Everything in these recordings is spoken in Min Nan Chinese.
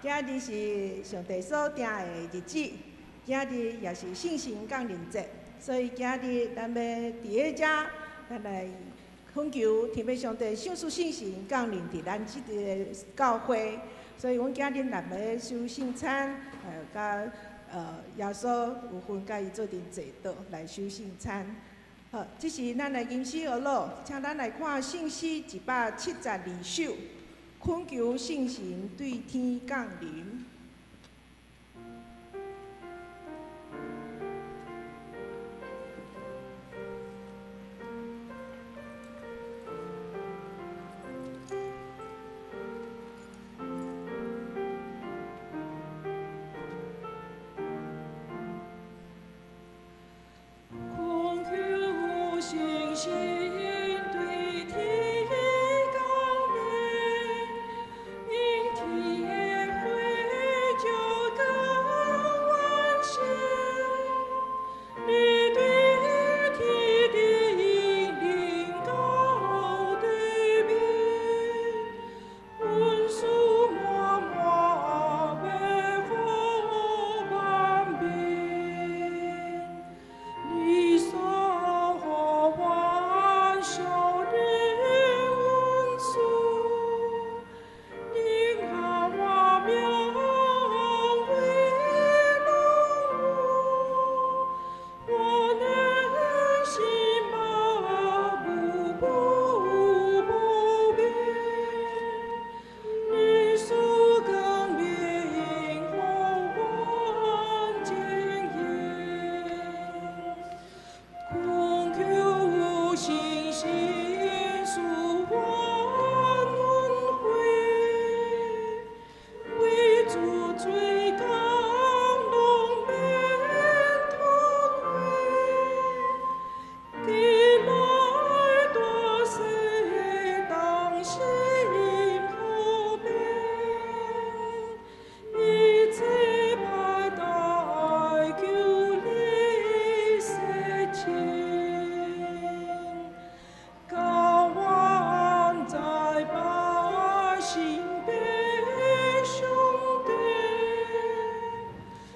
今日是上帝所定的日子，今日也是聖神降臨節，所以今日咱欲佇咧遮，咱來懇求天父上帝賞賜聖神降臨佇咱這个教會，所以阮今日若欲守聖餐，佮耶穌有份佮伊做陣坐桌來守聖餐。好，這時咱來吟詩學魯，請咱來看聖詩172首，懇求聖神對天降臨。懇求聖神對天降臨，引天的火照光萬世，你對天的引領到地面，恩賜滿滿百福萬變。你灑萬象的恩賜，你下萬妙為農物，我內心麻木不不變。你賜更靈和萬經驗，懇求聖神賜萬恩惠，為主罪降攏免脫虧，給來大世當心可變，一切歹大求你洗淨，教我在百姓變上帝，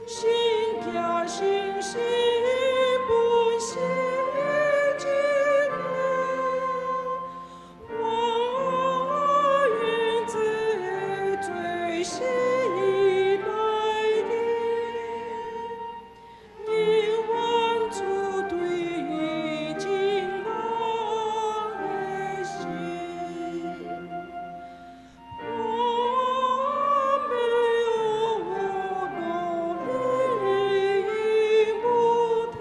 信行信心本是真的，我因這罪死內底，因萬主對真人的心，我沒有努力不退，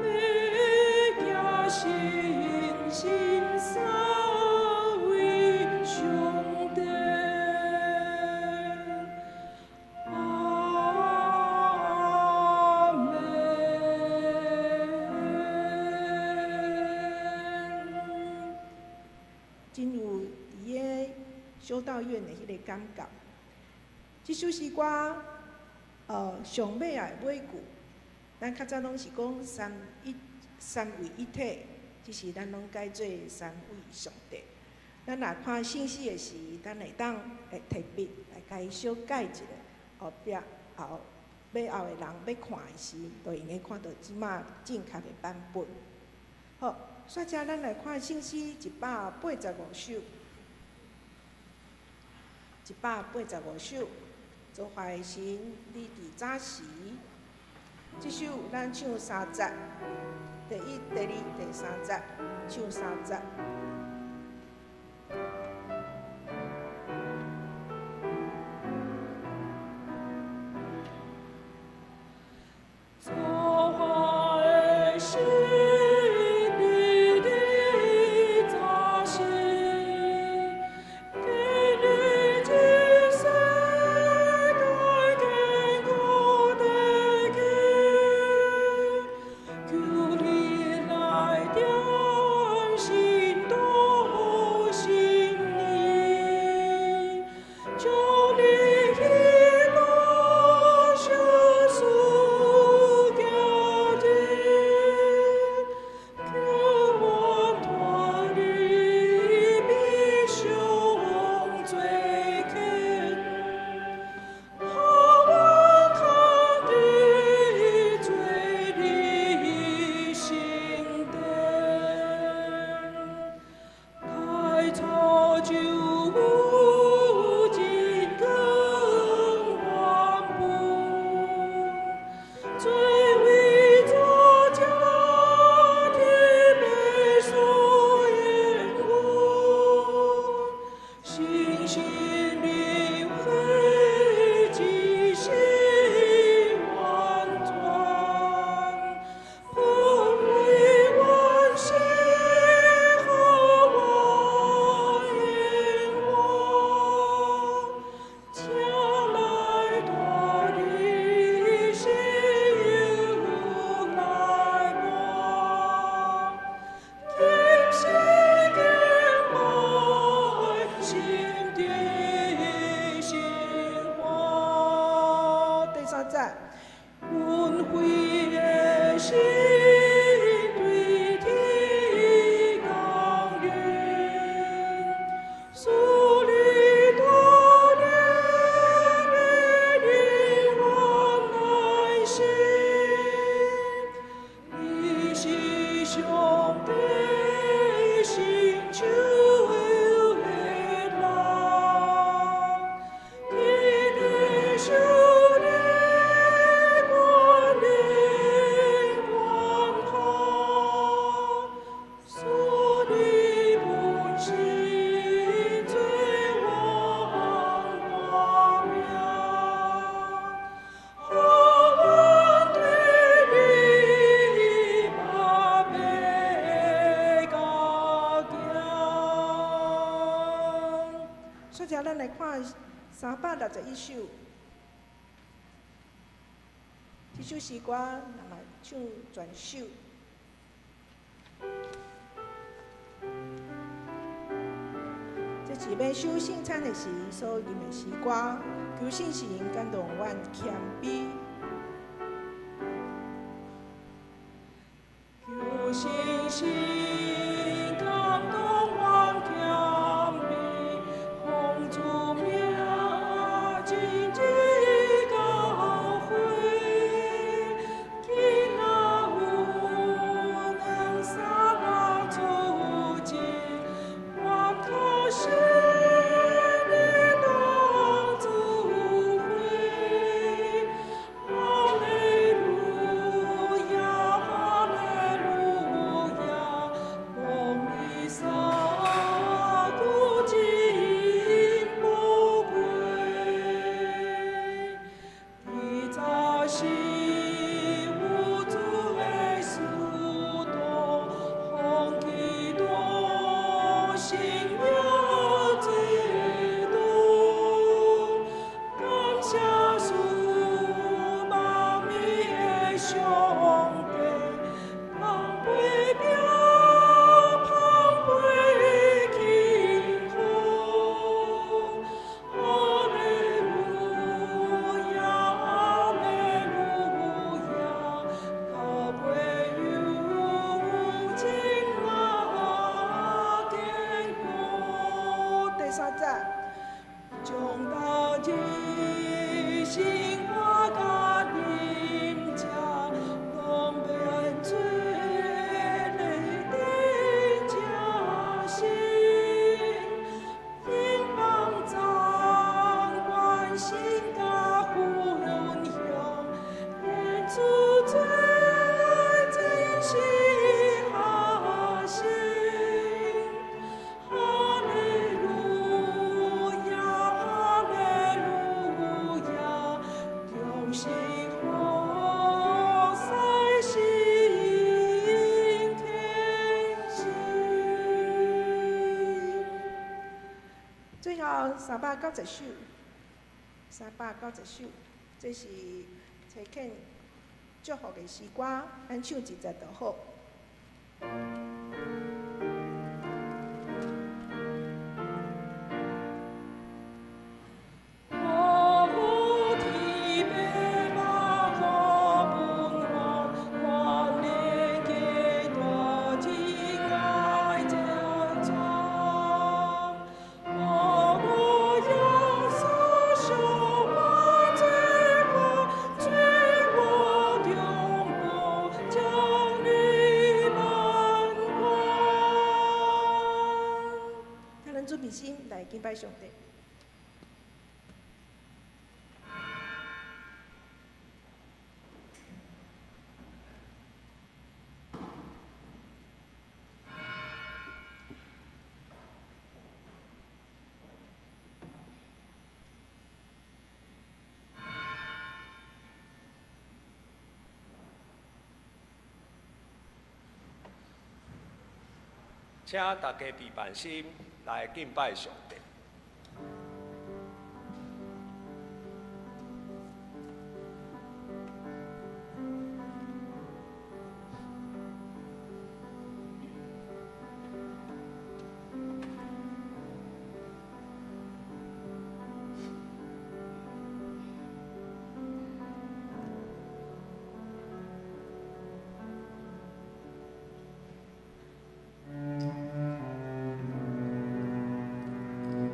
欲行信心三位上帝。阿們。真有佇个修道院的彼个感覺。這首詩歌，上尾仔的尾句，咱較早攏是講三一三位一體，只是咱攏改做三位上帝。咱若看聖詩的時，咱會當會提筆來共伊小改一下，後壁後尾後的人欲看的時，就會用得看著這馬正確的版本。好，煞者咱來看聖詩185首，185首，造化的神，你佇早時。這首咱唱三節，第一、第二、第三節，唱三節。造化的神，你佇早時，建立這世界堅固地基，求你來點心。所以咱來看361首，這首詩歌，咱來唱全首。這是欲守聖餐的時所吟的詩歌，求聖神感動阮謙卑。求聖神感動阮謙卑，奉主名真摯教誨，囡仔有兩三個主旨，願靠神的當智慧。哈利路亞，哈利路亞，奉彌撒主真寶貴。彼早時有主的使徒，奉基督信仰基督，感謝主萬民的上帝，芳飛命，芳飛輕風。哈利路亞，哈利路亞，高飛有真啊堅固。第三節，將大日生活佮啉食，攏免做禮頂正心，應幫讚關心佮分享，願主做真實學生。哈利路亞，哈利路亞，中心好賽心天心。最後390首，390首，這是差遣祝福的詩歌，咱唱一節就好。好天父馬可本願，願你基督真愛成全。好耶穌惜我罪過，罪我中保，將你滿關。請咱準備心來敬拜上帝。請大家閉辦心來敬拜上帝。主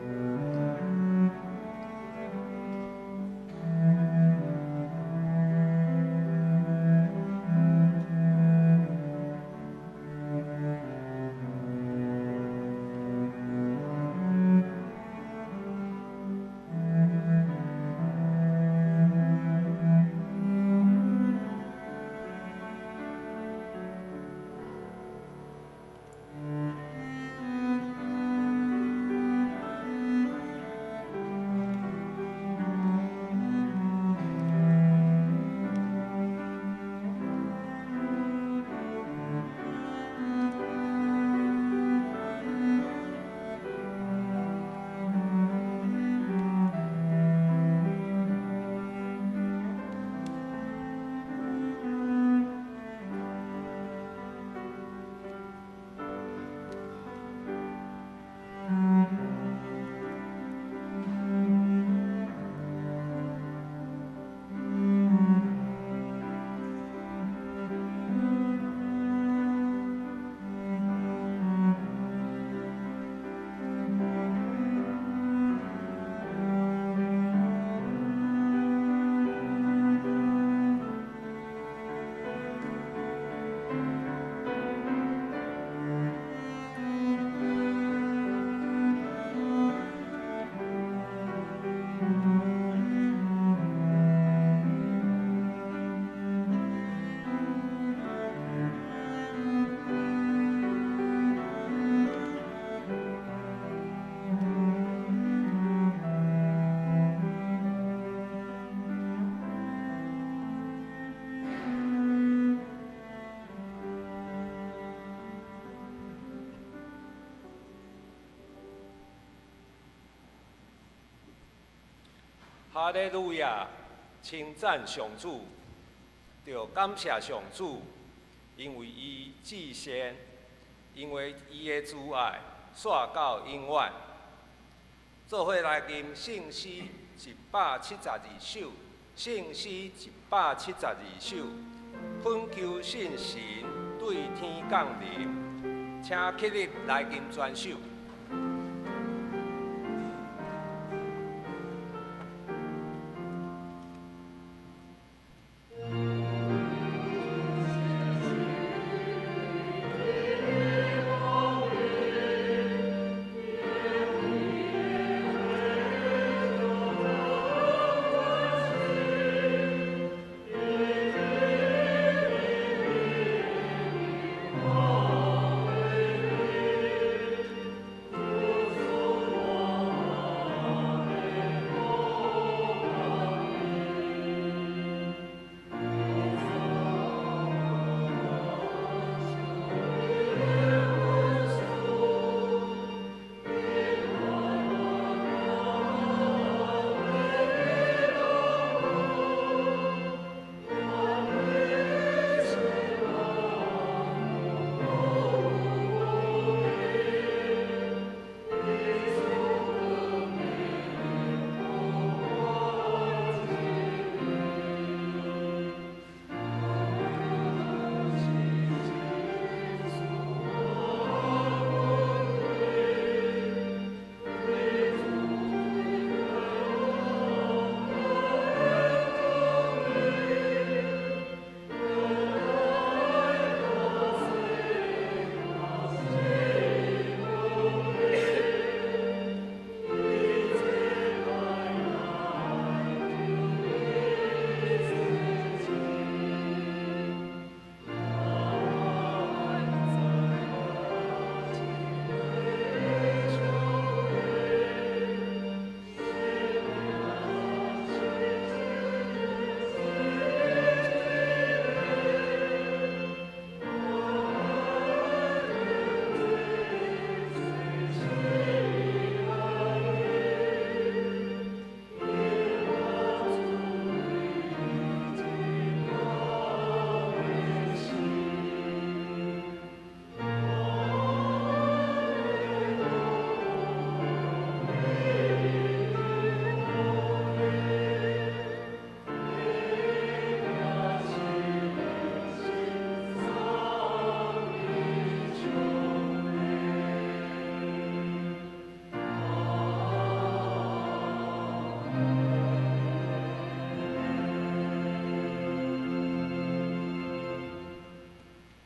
哈利路亞，稱讚上主，著感謝上主，因為伊至善，因為伊的慈愛紲到永遠。做伙來吟聖詩172首，聖詩172首，懇求聖神對天降臨，請起立來吟全首。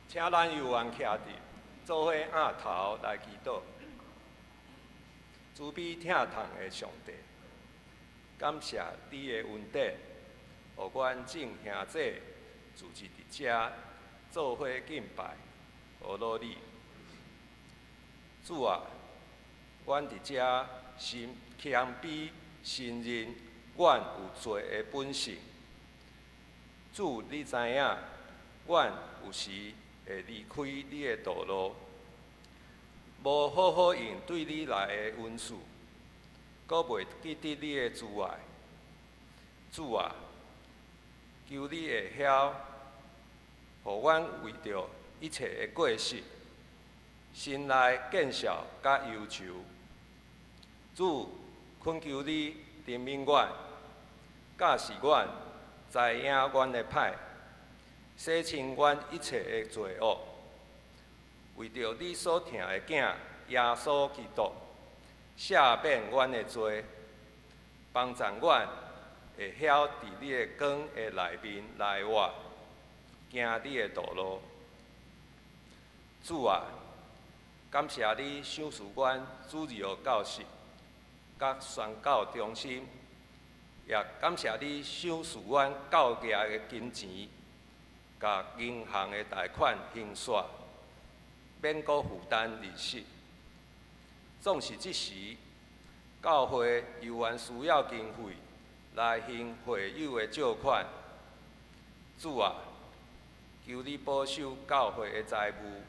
請咱猶原徛佇，做伙仰頭來祈禱。慈悲疼痛的上帝，感謝你的恩典，予阮眾兄弟聚集佇遮做伙敬拜，阿羅你。主啊，阮佇遮心謙卑承認阮有罪的本性。主，你知影，阮有時會離開你的道路，無好好用對你來的恩賜，閣袂記得你的慈愛。主啊，求你會曉，予阮為著一切的過失，心內見笑佮憂愁。主，懇求你憐憫阮，教示阮知影阮的歹，洗清阮一切的罪惡。為著你所疼的囝耶穌基督，赦免阮的罪，幫助阮會曉佇你的光的內面來活，行你的道路。主啊，感謝你賞賜阮主日學教室佮宣教中心，也感謝你賞賜阮教業的金錢，共銀行的貸款還煞，免閣負擔利息。總是這時，教會猶原需要經費來還會友的借款。主啊，求你保守教會的財務，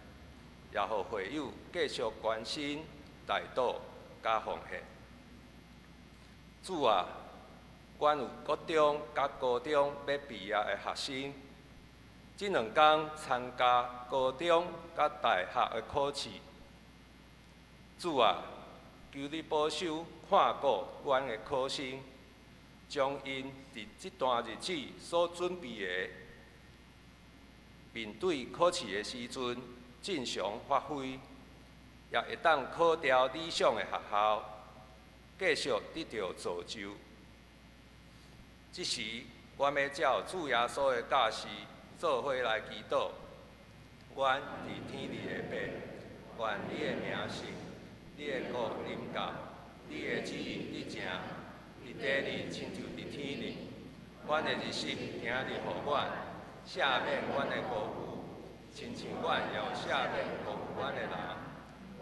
也予會友繼續關心、代禱佮奉獻。主啊，阮有國中佮高中欲畢業的學生，這兩工參加高中佮大學的考試。主啊，求你保守看顧阮的考生，將𪜶佇這段日子所準備的，面對考試的時陣正常發揮，也會當考著理想的學校，繼續得著造就。這時，阮欲照主耶穌的教示，做伙來祈禱。阮佇天裡的父，願你的名聖，你的國臨到，你的旨意得成，佇地裡親像佇天裡。阮的日食今日予阮，赦免阮的過誤，親像阮也有赦免辜負阮的人。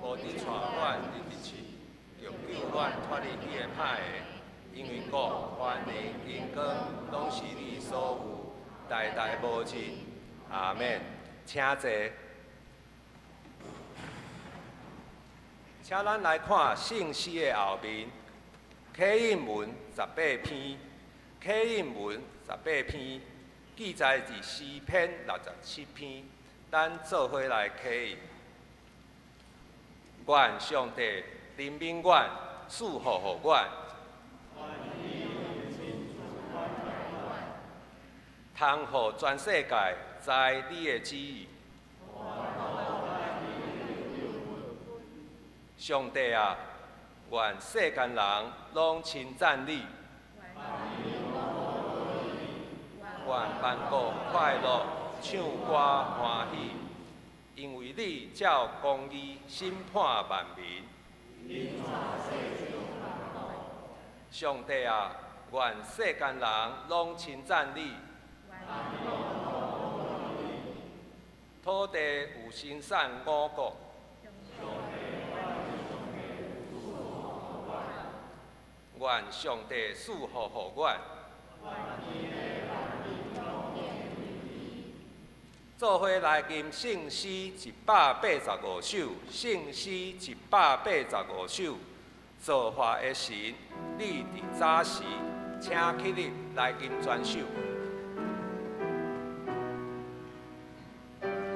無得帶阮入試，著救阮脫離彼个歹的。因為國、權能、榮光，攏是你所有，代代無盡。阿們。請坐。請咱來看聖詩的後面，啟應文十八篇，啟應文十八篇，記載佇詩篇67篇，咱做伙來啟應。願上帝憐憫阮，賜福予阮。通予全世界知你的旨意。上帝啊，願世間人攏稱讚你。願萬國快樂，唱歌歡喜，因為你照公義審判萬民。上帝啊，願世間人攏稱讚你。土地有生產五穀。願上帝賜福予阮。做伙來吟聖詩185首，聖詩185首，造化的神，你佇早時，請起立來吟全首。 Amen.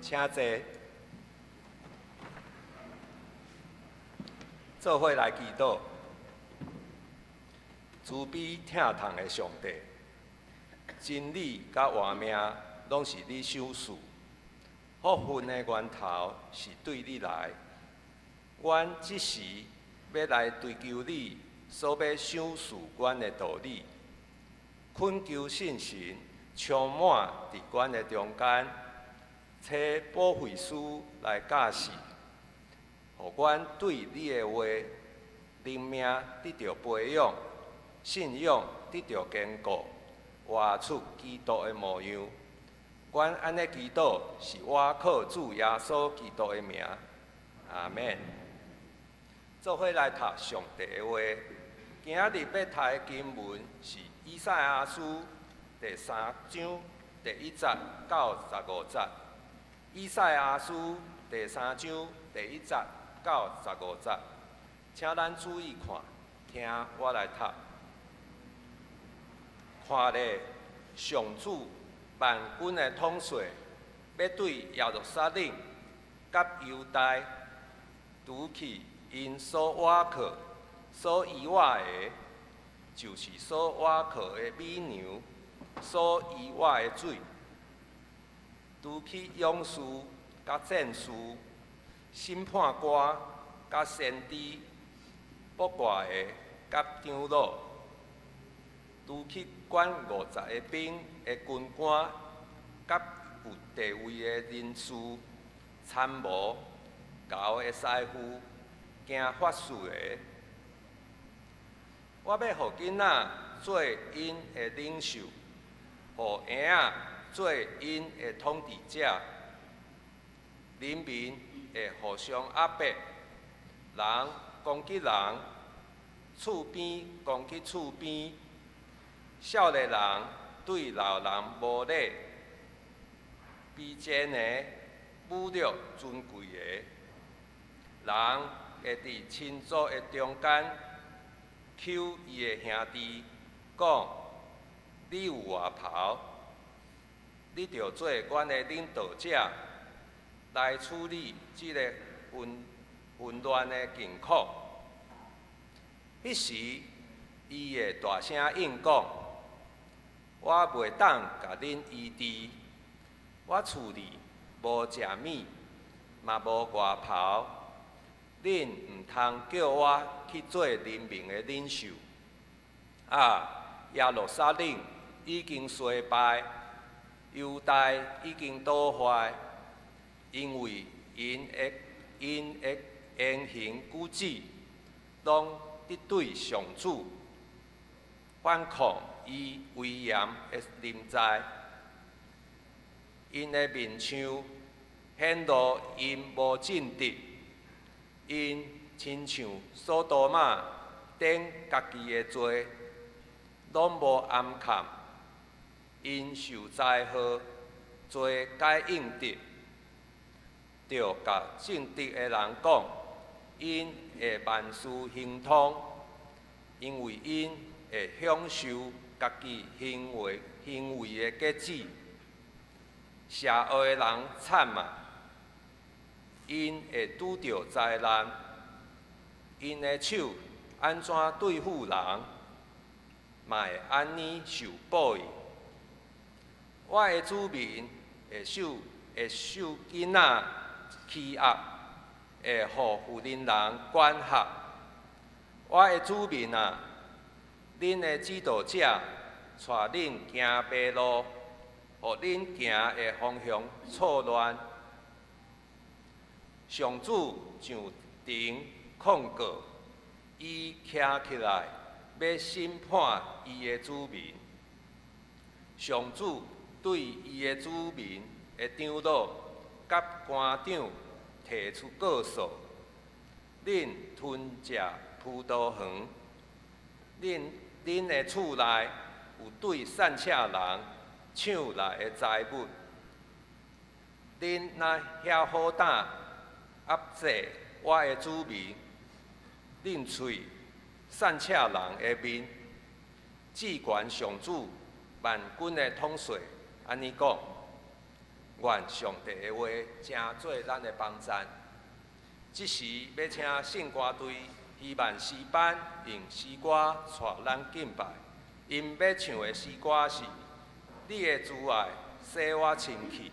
請坐。做伙來祈禱，慈悲疼痛的上帝，真理佮活命攏是你賞賜，福分的源頭是對你來。阮這時欲來追求你所欲賞賜阮的道理，懇求聖神充滿佇阮的中間，差保惠師來教示。予阮對你的話，靈命得著培養，信仰得著堅固，活出基督的模樣。阮按呢祈禱，是倚靠主耶穌基督的名。阿們。做伙來讀上帝的話。今仔日欲讀的經文是以賽亞書第三章第一節到十五節。以賽亞書第三章第一節到十五節，請咱注意看，聽我來讀。看咧，上主萬軍的統帥欲對耶路撒冷佮猶大，除去𪜶所倚靠、所依倚的，就是所倚靠的美牛，所依倚的水，除去勇士佮戰士、審判官佮先知、卜卦的佮長老，除去管五十个兵的軍官佮有地位的人士、參謀、猴的師傅、行法術的，我欲予囡仔做𪜶的領袖，予嬰仔做𪜶的統治者，人民會互相壓迫，人攻擊人，厝邊攻擊厝邊，少年人對老人無禮，卑賤的侮辱尊貴的，人會佇親族的中間搝伊的兄弟，講：你有外袍，你著做阮的領導者，來處理這个混混亂的境況。彼時，伊會大聲應講：我袂當共恁醫治，我厝裡無食物，嘛無外袍，恁毋通叫我去做人民的領袖。啊，耶路撒冷已經衰敗，猶大已經倒壞，因為𪜶的言行舉止，攏得對上主，反抗伊威嚴的臨在。𪜶的面相顯露𪜶無正直，𪜶親像所多瑪頂家己的罪，攏無掩崁。𪜶受災禍，罪該應得，著共正直的人講，𪜶會萬事興通，因為𪜶會享受家己行為的結子。邪惡的人慘啊！𪜶會拄著災難，𪜶的手按怎對付人，嘛會按呢受報應。我的子民會受囡仔欺壓，會予婦人人管轄。我的子民啊，恁的指導者帶恁行迷路，予恁行的方向錯亂。上主上庭控告，伊徛起來欲審判伊的子民。上主對伊的子民的長老佮官長提出告訴：恁吞食葡萄園，恁的厝內有對散赤人搶來的財物，恁若遐好膽壓制我的子民，恁喙散赤人的面，至懸上主萬軍的統帥按呢講：願上帝的話成做咱的幫贊。這時欲請聖歌隊希望詩班用詩歌帶咱敬拜。𪜶欲唱的詩歌是《你的慈愛洗我清氣》。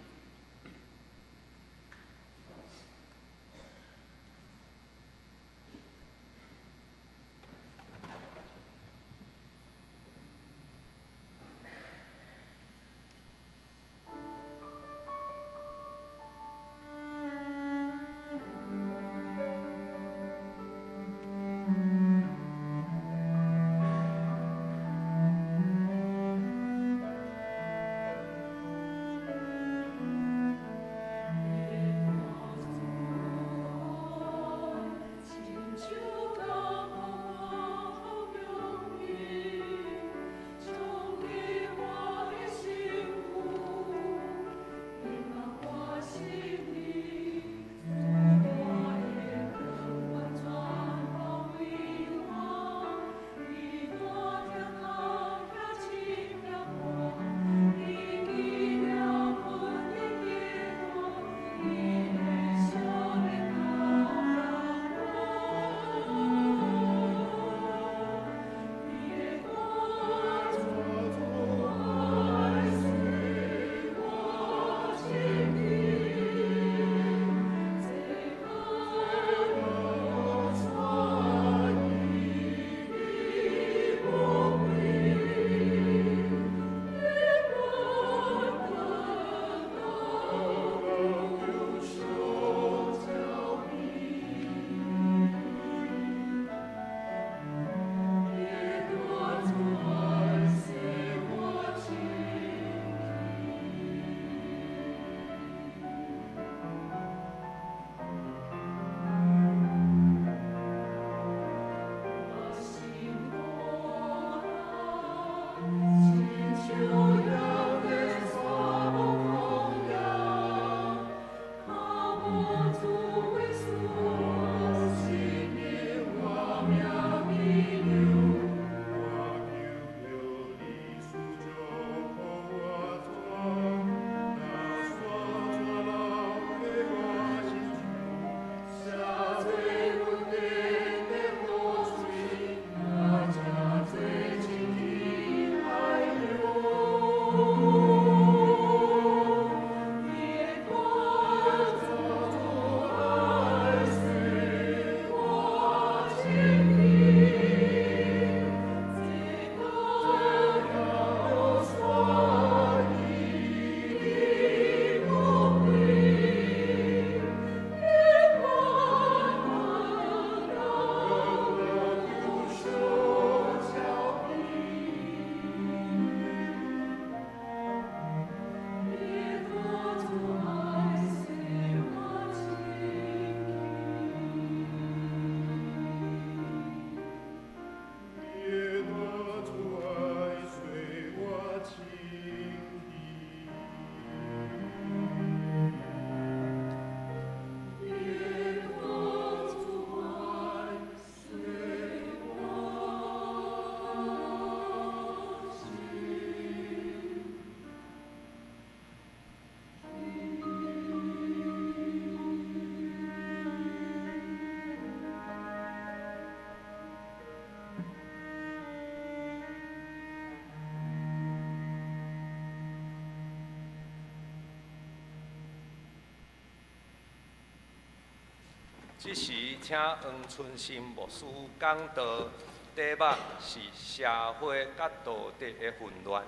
這時，請黃春心牧師講道，題目是社會佮道德的混亂。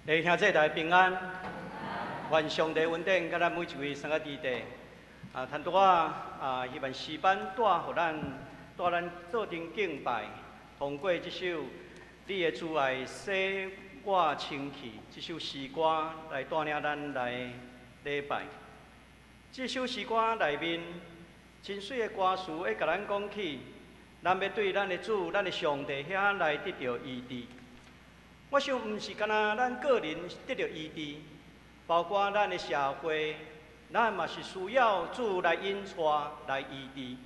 弟兄姊妹平安，願上帝恩典佮咱每一位三個弟弟。啊，拄拄仔啊，希望詩班帶予咱帶咱做陣敬拜，通過這首《你的慈愛洗我清氣》這首詩歌來帶領咱來禮拜。這首詩歌內面真媠的歌詞，會共咱講起，咱欲對咱的主、咱的上帝遐來得著醫治。我想，毋是干焦咱個人得著醫治，包括咱的社會，咱嘛是需要主來引帶、來醫治。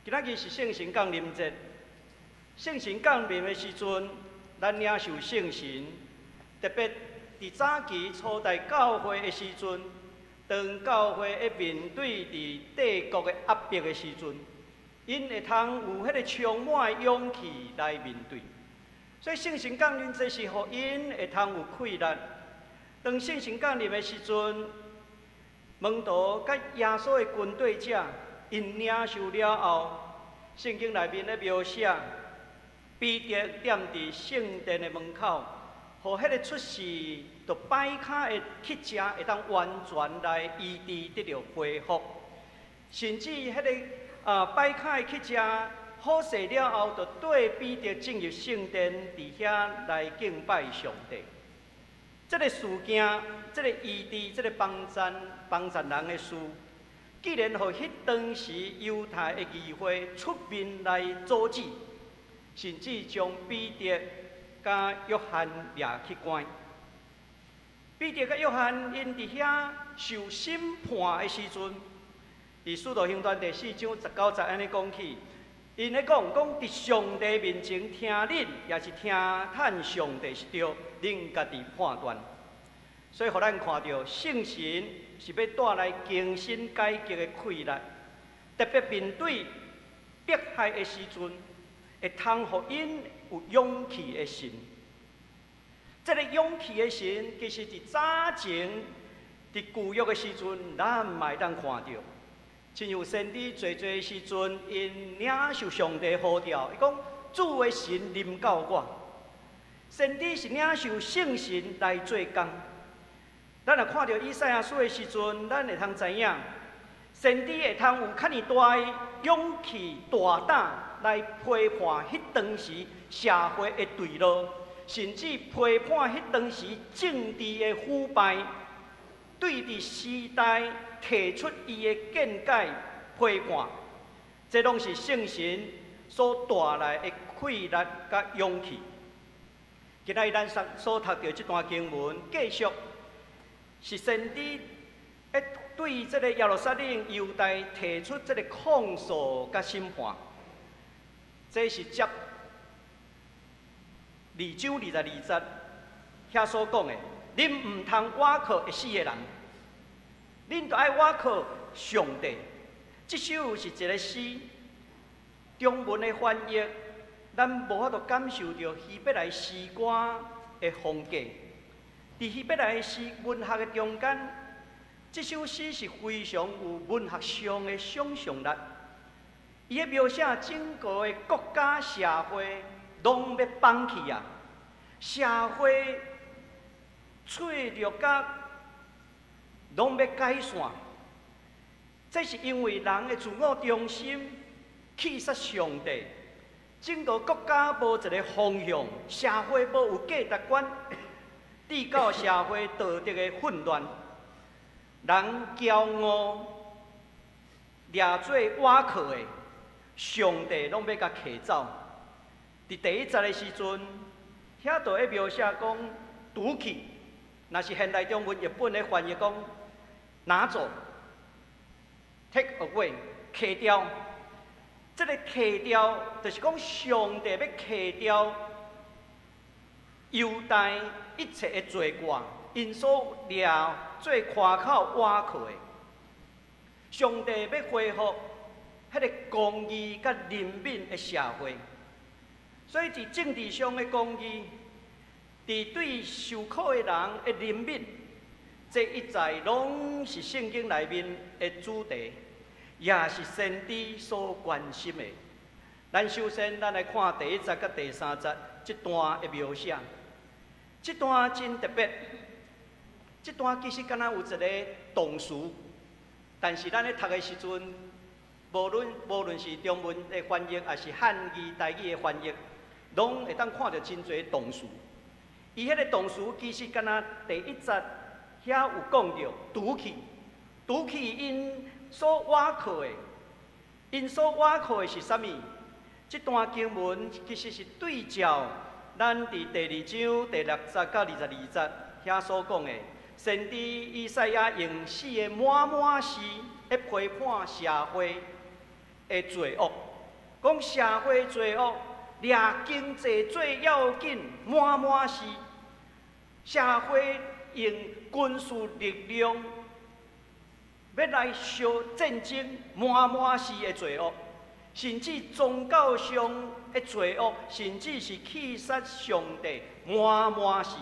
今仔日是聖神降臨節，聖神降臨的時陣，咱領受聖神，特別佇佇早期初代教會的時陣，當教會咧面對佇帝國的壓迫的時陣，𪜶會通有彼個充滿的勇氣來面對。所以聖神降臨，這是予𪜶會通有氣力。當聖神降臨的時陣，門徒佮耶穌的跟隨者，𪜶領受了後，聖經內面咧描寫，彼得踮佇聖殿的門口，予彼個出示著擺跤的乞食會當完全來醫治得著恢復，甚至彼個擺跤的乞食好勢了後，就綴彼得進入聖殿，佇遐來敬拜上帝。這个事件，這个醫治，這个幫贊幫贊人的事，竟然予彼當時猶太的議會出面來阻止，甚至將彼得佮約翰掠去關。彼得佮約翰𪜶佇遐受審判的時陣，佇使徒行傳第四章十九節按呢講起，𪜶咧講講佇上帝面前聽恁，抑是聽趁上帝是對，恁家己判斷。所以，予咱看著聖神是欲帶來更新改革的氣力，特別面對迫害的時陣，會通予𪜶有勇氣的神。這个勇氣的神，其實佇早前佇舊約的時陣，咱嘛會當看著。親像先知濟濟時陣，𪜶領受上帝呼召，伊講主的神臨到我。先知是領受聖神來做工。咱若看著以賽亞書的時陣，咱會通知影，先知會通有較爾大的勇氣、大膽來批判彼當時社會的墜落，甚至批判彼當時政治的腐敗，對佇時代提出伊的見解批判，這攏是聖神所帶來的氣力佮勇氣。今仔日咱所所讀著這段經文，繼續是先知咧對這个耶路撒冷猶大提出這个控訴佮審判。這是接二章二十二節遐所講的，恁毋通倚靠會死的人，恁著愛倚靠上帝。這首是一个詩，中文的翻譯，咱無法度感受著希伯來詩歌的風格。佇希伯來詩文學的中間，這首詩是非常有文學上的想象力。伊咧描寫整個的國家社會攏欲崩去啊！社會脆弱甲攏欲解散，這是因為人的自我中心棄殺上帝，整個國家無一个方向，社會無有價值觀，致到社會道德的混亂，人驕傲，掠做倚靠的，上帝攏欲共提走。佇第一節的時陣，遐就咧描寫講奪去，若是現代中文譯本咧翻譯講拿走，take away，提掉。這个提掉，就是講上帝欲提掉猶大一切的罪過，𪜶所掠做誇口倚靠的。上帝欲恢復彼个公義佮憐憫的社會，所以佇政治上的公義，佇對受苦的人的憐憫，這一切攏是聖經內面的主題，也是先知所關心的。咱首先，咱來看第一節佮第三節這段的描寫。這段真特別，這段其實敢若有一个動詞，但是咱咧讀的時陣，無論是中文的翻譯，抑是漢語、台語的翻譯，攏會當看著真濟動詞。伊彼个動詞其實敢若第一節遐有講著，奪去，奪去𪜶所倚靠的，𪜶所倚靠的是啥物？這段經文其實是對照咱佇第二章第六節到二十二節遐所講的，先知以賽亞用四个滿滿是咧批判社會的罪惡，講社會罪惡掠經濟最要緊，滿滿是社會用軍事力量，欲來燒戰爭，滿滿是的罪惡，甚至宗教上的罪惡，甚至是棄殺上帝，滿滿是。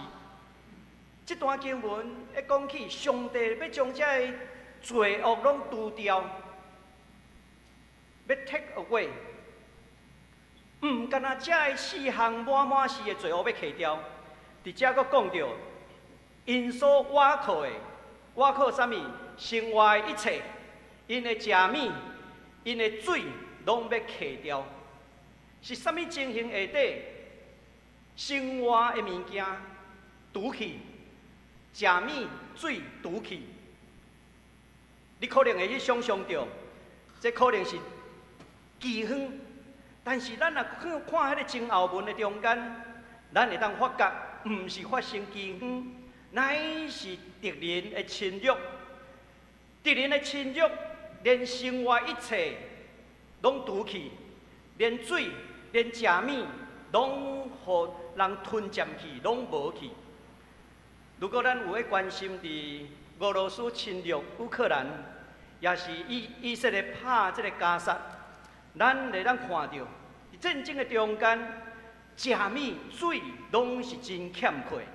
這段經文一講起，上帝欲將這个罪惡攏除掉，欲 take away，毋干焦這个四項滿滿是的罪惡欲去掉，佇遮閣講著，𪜶所倚靠的，倚靠啥物？生活的一切，𪜶的食物，𪜶的水，攏欲去掉。是啥物情形下底，生活的物件除去，食物、水除去？你可能會去想象著，這可能是饑荒，但是咱若看看彼个前後文的中間，咱會當發覺，毋是發生饑荒，乃是敵人的侵略。敵人的侵略，連生活一切攏除去，連水、連食物，攏予人吞佔去，攏無去。如果咱有咧關心佇俄羅斯侵略烏克蘭，抑是以色列拍這个加薩，咱會當看著，佇戰爭的中間，食物、水攏是真欠缺。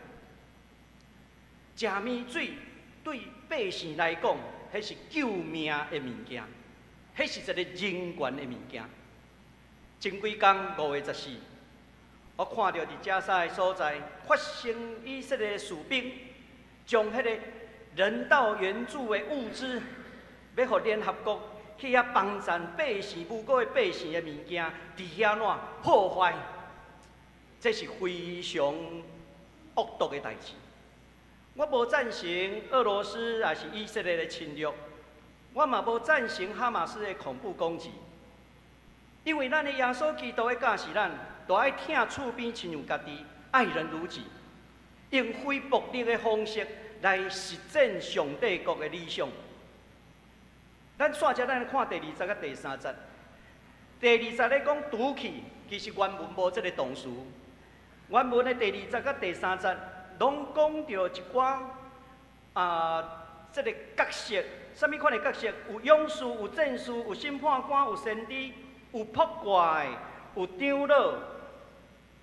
食物、水對百姓來講，彼是救命的物件，彼是一个人權的物件。前幾工5月14，我看著佇加沙的所在發生以色列士兵將彼个人道援助的物資，欲予聯合國去遐幫贊百姓無辜的百姓的物件，佇遐怎破壞？這是非常惡毒的代誌。我無贊成俄羅斯抑是以色列的侵略，我嘛無贊成哈馬斯的恐怖攻擊，因為咱的耶穌基督的教示咱，都愛疼厝邊親像家己，愛人如己，用非暴力的方式來實踐上帝國的理想。咱煞遮咱來看第二節佮第三節。第二節咧講除去，其實原文無這个動詞。原文的第二節佮第三節，攏講著一寡啊，這个角色，啥物款的角色？有勇士，有戰士，有審判官，有先知，有卜卦的，有長老，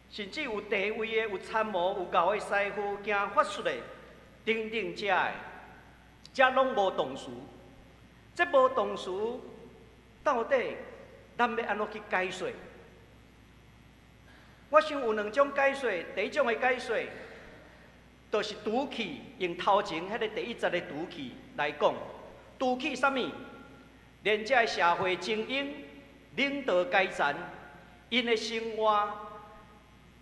甚至有地位的，有參謀，有𠢕的師傅，行法術的，等等遮的，遮攏無動詞。這無動詞，到底咱欲按怎去解說？我想有兩種解說，第一種的解說，就是除去用頭前彼个第一節的除去來講，除去啥物？連這个社會精英、領導階層，𪜶的生活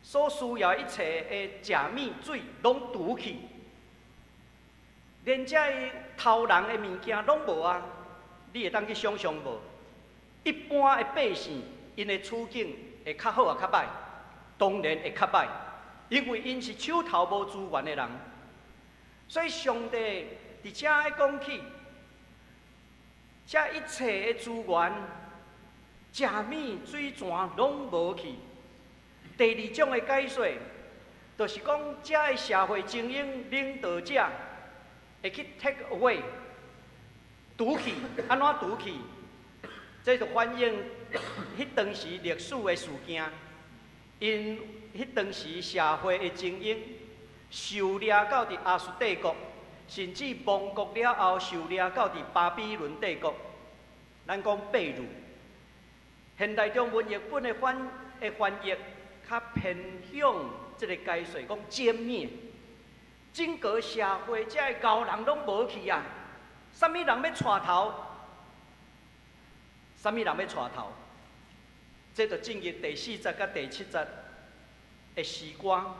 所需要一切的食物、水，攏除去，連這个偷人的物件攏無啊！你會當去想像無？一般的百姓，𪜶的處境會較好抑較歹？當然會較歹，因為𪜶是手頭無資源的人。所以上帝佇遮咧講起，這一切的資源、食物、水泉攏無去。第二種的解說，就是講這个社會精英領導者會去 take away，除去，按怎除去？這就反映彼當時歷史的事件。𪜶彼當時社會的精英受掠到佇亞述帝國，甚至亡國了後受掠到佇巴比倫帝國。咱講被擄，現代中文譯本的翻譯較偏向這个解說，講殲滅。整個社會這个𠢕人攏無去啊！啥物人欲帶頭？啥物人欲帶頭？這就進入第四節佮第七節的詩歌。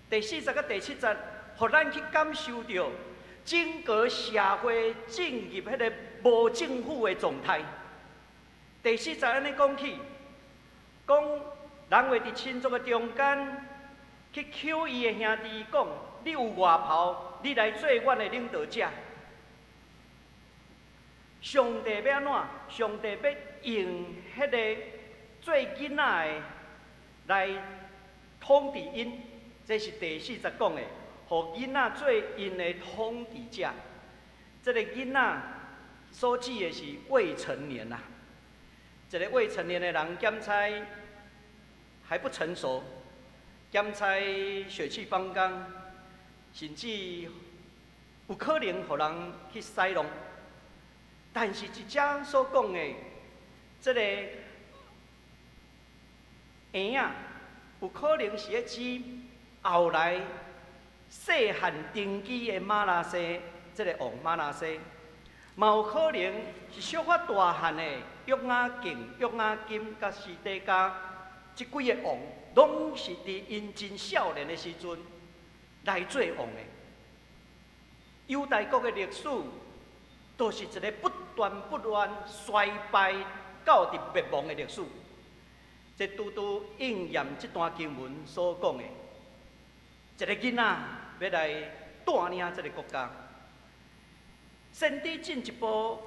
第四節佮第七節，予咱去感受著整個社會進入彼个無政府的狀態。第四節按呢講起，講人會佇親族的中間去求伊的兄弟講：你有外袍，你來做阮的領導者。上帝欲按怎？上帝欲用彼个做囡仔的來統治𪜶，這是第四節講的。予囡仔做𪜶的統治者。這个囡仔所指的是未成年啊，一个未成年的人，檢採還不成熟，檢採血氣方剛，甚至有可能予人去使弄。但是，這遮所講的這个嬰仔，有可能是咧指後來細漢登基的瑪拿西，這个王瑪拿西，嘛有可能是小可大漢的約雅敬、約雅金佮西底家，這幾个王，攏是佇𪜶真少年的時陣來做王的。猶大國的歷史，就是一个不斷不斷衰敗到佇滅亡的歷史。這拄拄應驗這段經文所講的，一个囡仔欲來帶領這个國家。先知進一步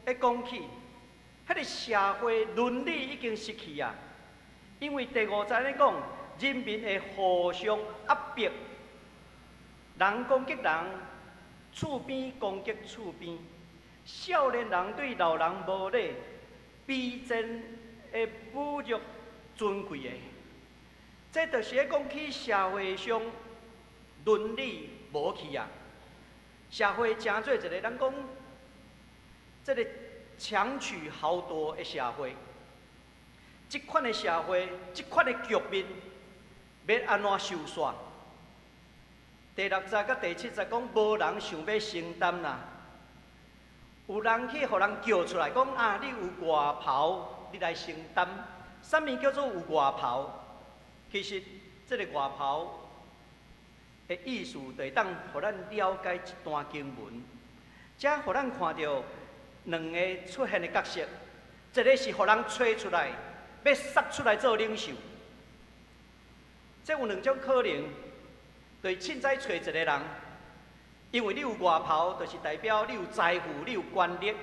咧講起，彼个社會倫理已經失去啊！因為第五節咧講，人民會互相壓迫，人攻擊人，厝邊攻擊厝邊，少年人對老人無禮，卑賤會侮辱尊貴的。這就是咧講起社會上倫理無去啊！社會成做一个咱講，這个強取豪奪的社會，這款的社會，這款的局面，欲按怎收煞？第六節佮第七節講，無人想欲承擔啦。有人去予人叫出來講啊，你有外袍，你來承擔。啥物叫做有外袍？其實這个外袍的意思，就會當予咱了解這段經文，遮予咱看著兩个出現的角色，一个是予人揣出來，欲殺出來做領袖。這有兩種可能，就是凊彩揣一个人，因為你有外袍，就是代表你有財富，你有權力。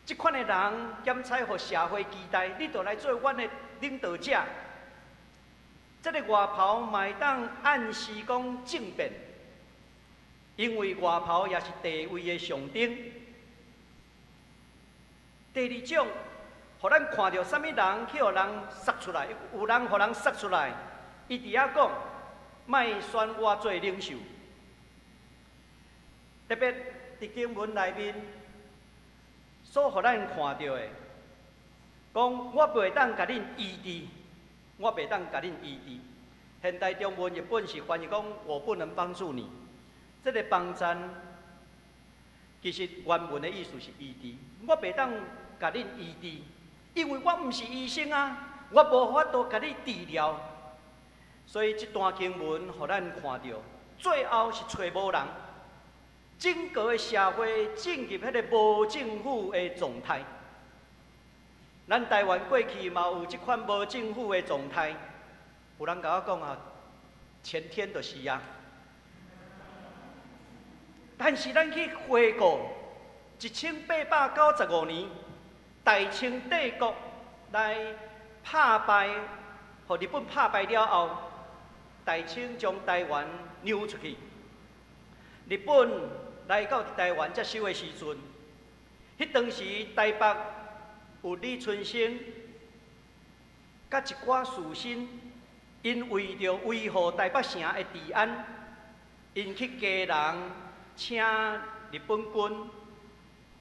這款的人，檢採予社會期待，你就來做阮的領導者。這个外袍嘛會當暗示講政變，因為外袍也是地位的象徵。第二種，予咱看著啥物人去予人殺出來，有人予人殺出來，伊佇遐講，莫選我做領袖。特別佇經文內面所予咱看著的，講我袂當共恁醫治，我袂當共恁醫治。現代中文譯本是翻譯講，我不能幫助你。這个幫贊其實原文的意思是醫治，我袂當共恁醫治，因為我毋是醫生啊，我無法度共你治療。所以這段經文予咱看著，最後是揣無人，整個的社會進入彼个無政府的狀態。咱台灣過去嘛有這款無政府的狀態，有人共我講啊，前天就是啊。但是咱去回顧1895年，大清帝國來拍敗，予日本拍敗了後，大清將台灣讓出去。日本來到台灣接收的時陣，彼當時台北有李春生，佮一寡士紳，𪜶為著維護台北城的治安，𪜶去基隆請日本軍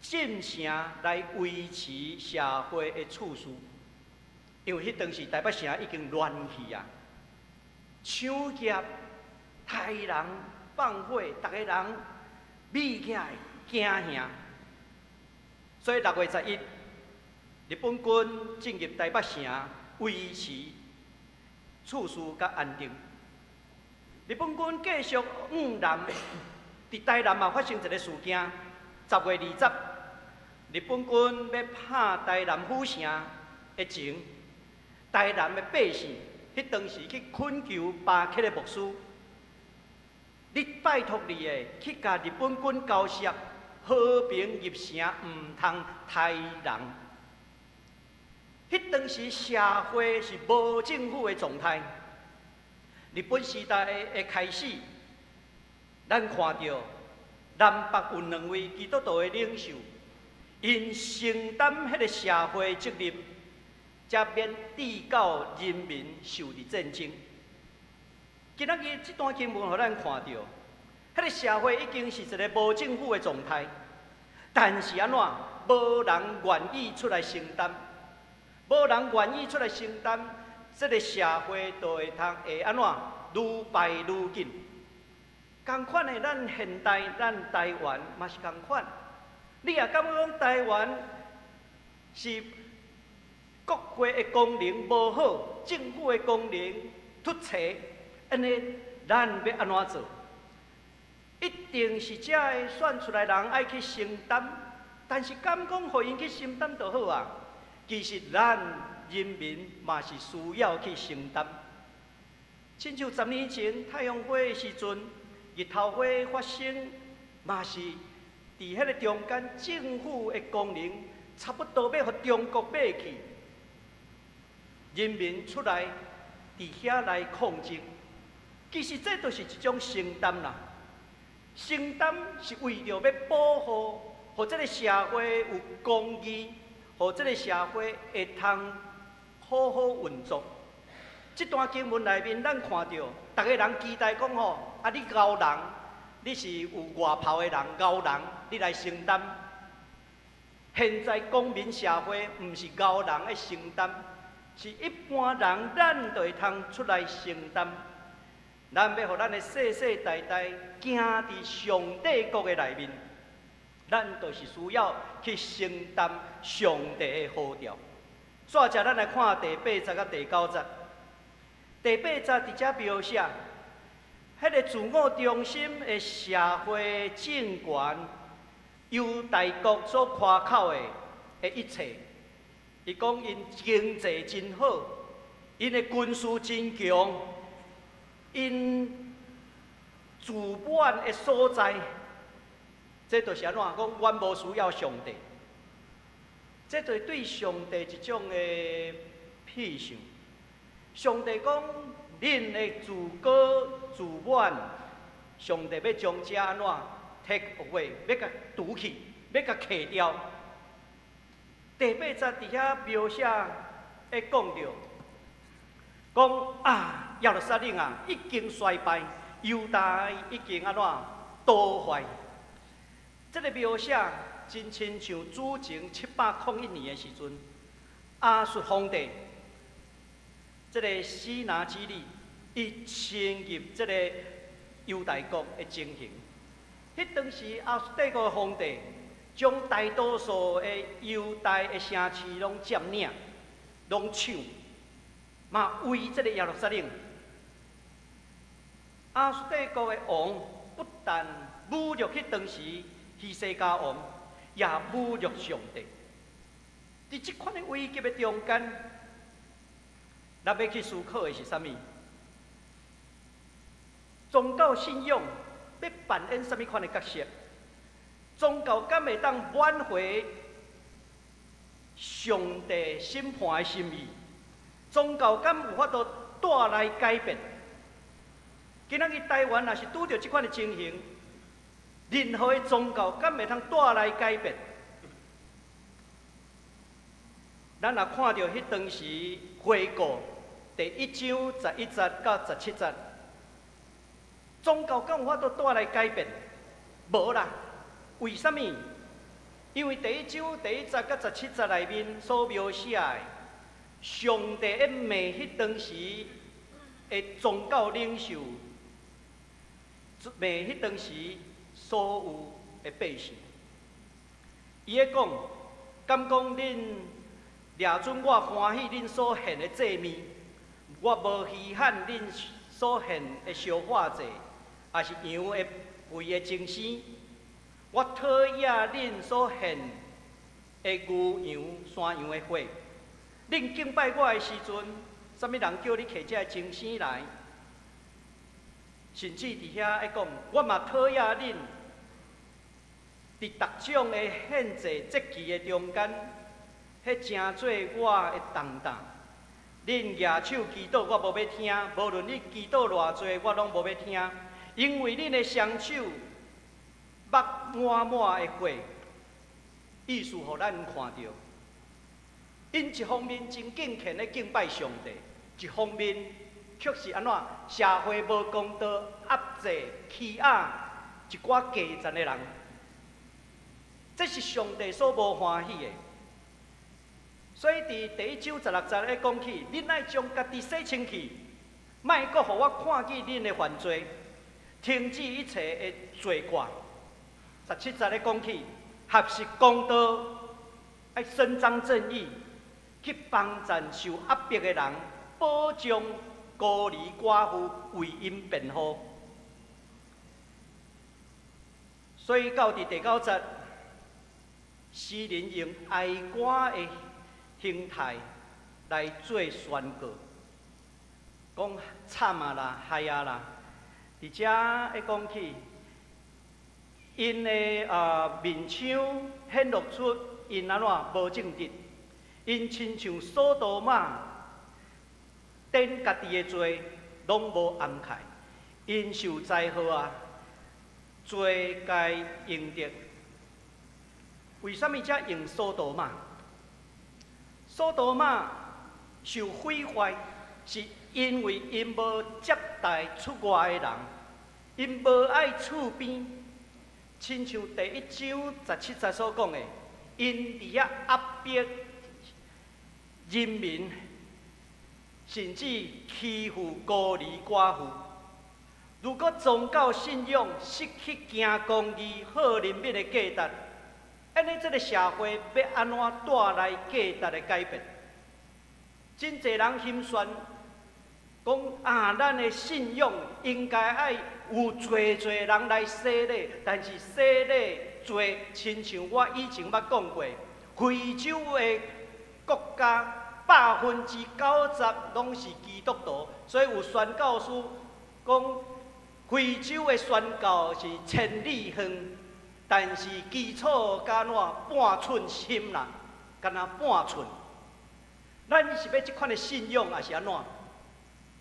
進城來維持社會的秩序，因為彼當時台北城已經亂去啊，搶劫、刣人、放火，逐个人覕起來驚嚇，所以6月11，日本軍進入台北城維持秩序佮安定。日本軍繼續往南，佇台南嘛發生一个事件。10月20，日本軍欲拍台南府城的前，台南的百姓，彼當時去懇求巴克的牧師，你拜託你的去共日本軍交涉，和平入城，毋通刣人。彼當時社會是無政府的狀態。日本時代的開始，咱看著南北有兩位基督徒的領袖，𪜶承擔彼个社會責任，才免致到人民受佇戰爭。今仔日這段經文予咱看著，彼個社會已經是一个無政府的狀態，但是按怎，無人願意出來承擔，無人願意出來承擔，這个社會就會通會按怎愈敗愈緊。仝款的，咱現代咱台灣嘛是仝款。你若感覺講台灣是國家的功能無好，政府的功能凸槌，按呢，咱欲按怎做？一定是遮个選出來人愛去承擔，但是敢講予𪜶去承擔就好啊？其實咱人民嘛是需要去承擔。親像10年前太陽花的時陣，日頭花發生，嘛是佇彼个中間，政府的功能差不多欲予中國買去，人民出來佇遐來抗爭。其實這就是一種承擔啦。承擔是為著欲保護，予這个社會有公義，予這个社會會通好好運作。這段經文內面，咱看著，逐个人期待講吼，啊，你𠢕人，你是有外袍的人，𠢕人，你來承擔。現在公民社會毋是𠢕人愛承擔，是一般人咱就會通出來承擔。咱欲予咱的世世代代行佇上帝國的內面，咱就是需要去承擔上帝的呼召。煞來，咱來看第八節佮第九節。第八節佇遮描寫，彼个自我中心的社會政權，猶大國所誇口的一切。伊講𪜶經濟真好，𪜶的軍事真強，𪜶自滿的所在，這就是按怎講？阮無需要上帝，這就是對上帝一種的批評。上帝講，恁的自高自滿，上帝欲將這按怎 take away，欲共除去，欲共刣掉。第八節佇遐描寫，會講著，講啊，耶路撒冷啊，已經衰敗，猶大已經按怎倒壞。這个描寫真親像主前701年的時陣，亞述皇帝這个西拿基立，伊侵入這个猶大國的情形。彼當時亞述帝國的皇帝將大多數的猶大的城市攏佔領，攏搶，嘛圍這个耶路撒冷。亞述帝國的王不但侮辱彼當時希西家王，也侮辱上帝。佇這款的危急的中間，咱欲去思考的是啥物？宗教信仰欲扮演啥物款的角色？宗教敢會當挽回上帝審判的心意？宗教敢有法度帶來改變？今仔日台灣若是拄著這款的情形，任何的宗教敢會通帶來改變？咱若看著彼當時回顧第一章11節到17節，宗教敢有法度帶來改變？無啦。為啥物？因為第一章第一節佮17節內面所描寫的，上帝咧罵彼當時的宗教領袖，罵彼當時所有的百姓。伊咧講，敢講恁掠準我歡喜恁所獻的祭物，我無稀罕恁所獻的燒化祭，抑是羊的肥的精牲。我討厭恁所獻的牛羊、山羊的血。恁敬拜我的時陣，啥物人叫你提這个精牲來？甚至佇遐咧講，我嘛討厭恁佇逐種的獻祭節期的中間，彼成做我的重擔。恁舉手祈禱，我無欲聽；無論你祈禱偌濟，我攏無欲聽。因為恁的雙手目滿滿的血，意思予咱看著，𪜶一方面真敬虔咧敬拜上帝，一方面卻是按怎社會無公道、壓制、欺壓一寡低層的人，這是上帝所無歡喜的。所以佇第一章十六節咧講起，恁愛將家己洗清氣，莫閣予我看見恁的犯罪，停止一切的罪過。十七節咧講起，合適公道，愛伸張正義，去幫贊受壓迫的人，保障孤兒寡婦，為𪜶辯護。所以到佇第九節，詩人用哀歌的形態來做宣告，講慘啊啦，害啊啦！佇遮會講起，𪜶的面相顯露出𪜶按怎無正直，𪜶親像所多瑪，典家己的罪攏無掩蓋，𪜶受災禍啊，罪該應得。為啥物才用所多瑪？所多瑪受毀壞，是因為𪜶無接待出外的人，𪜶無愛厝邊，親像第一章十七節所講的，𪜶佇遐壓迫人民，甚至欺負孤兒寡婦。如果宗教信仰失去行公義、好憐憫的價值，按呢這个社會欲按怎帶來價值的改變？真濟人心算講啊，咱的信仰應該愛有濟濟人來洗禮，但是洗禮濟，親像我以前捌講過，非洲的國家90%攏是基督徒，所以有宣教師講，非洲的宣教是千里遠，但是基礎敢若半寸深啦，敢若半寸。咱是欲這款的信仰，抑是按怎？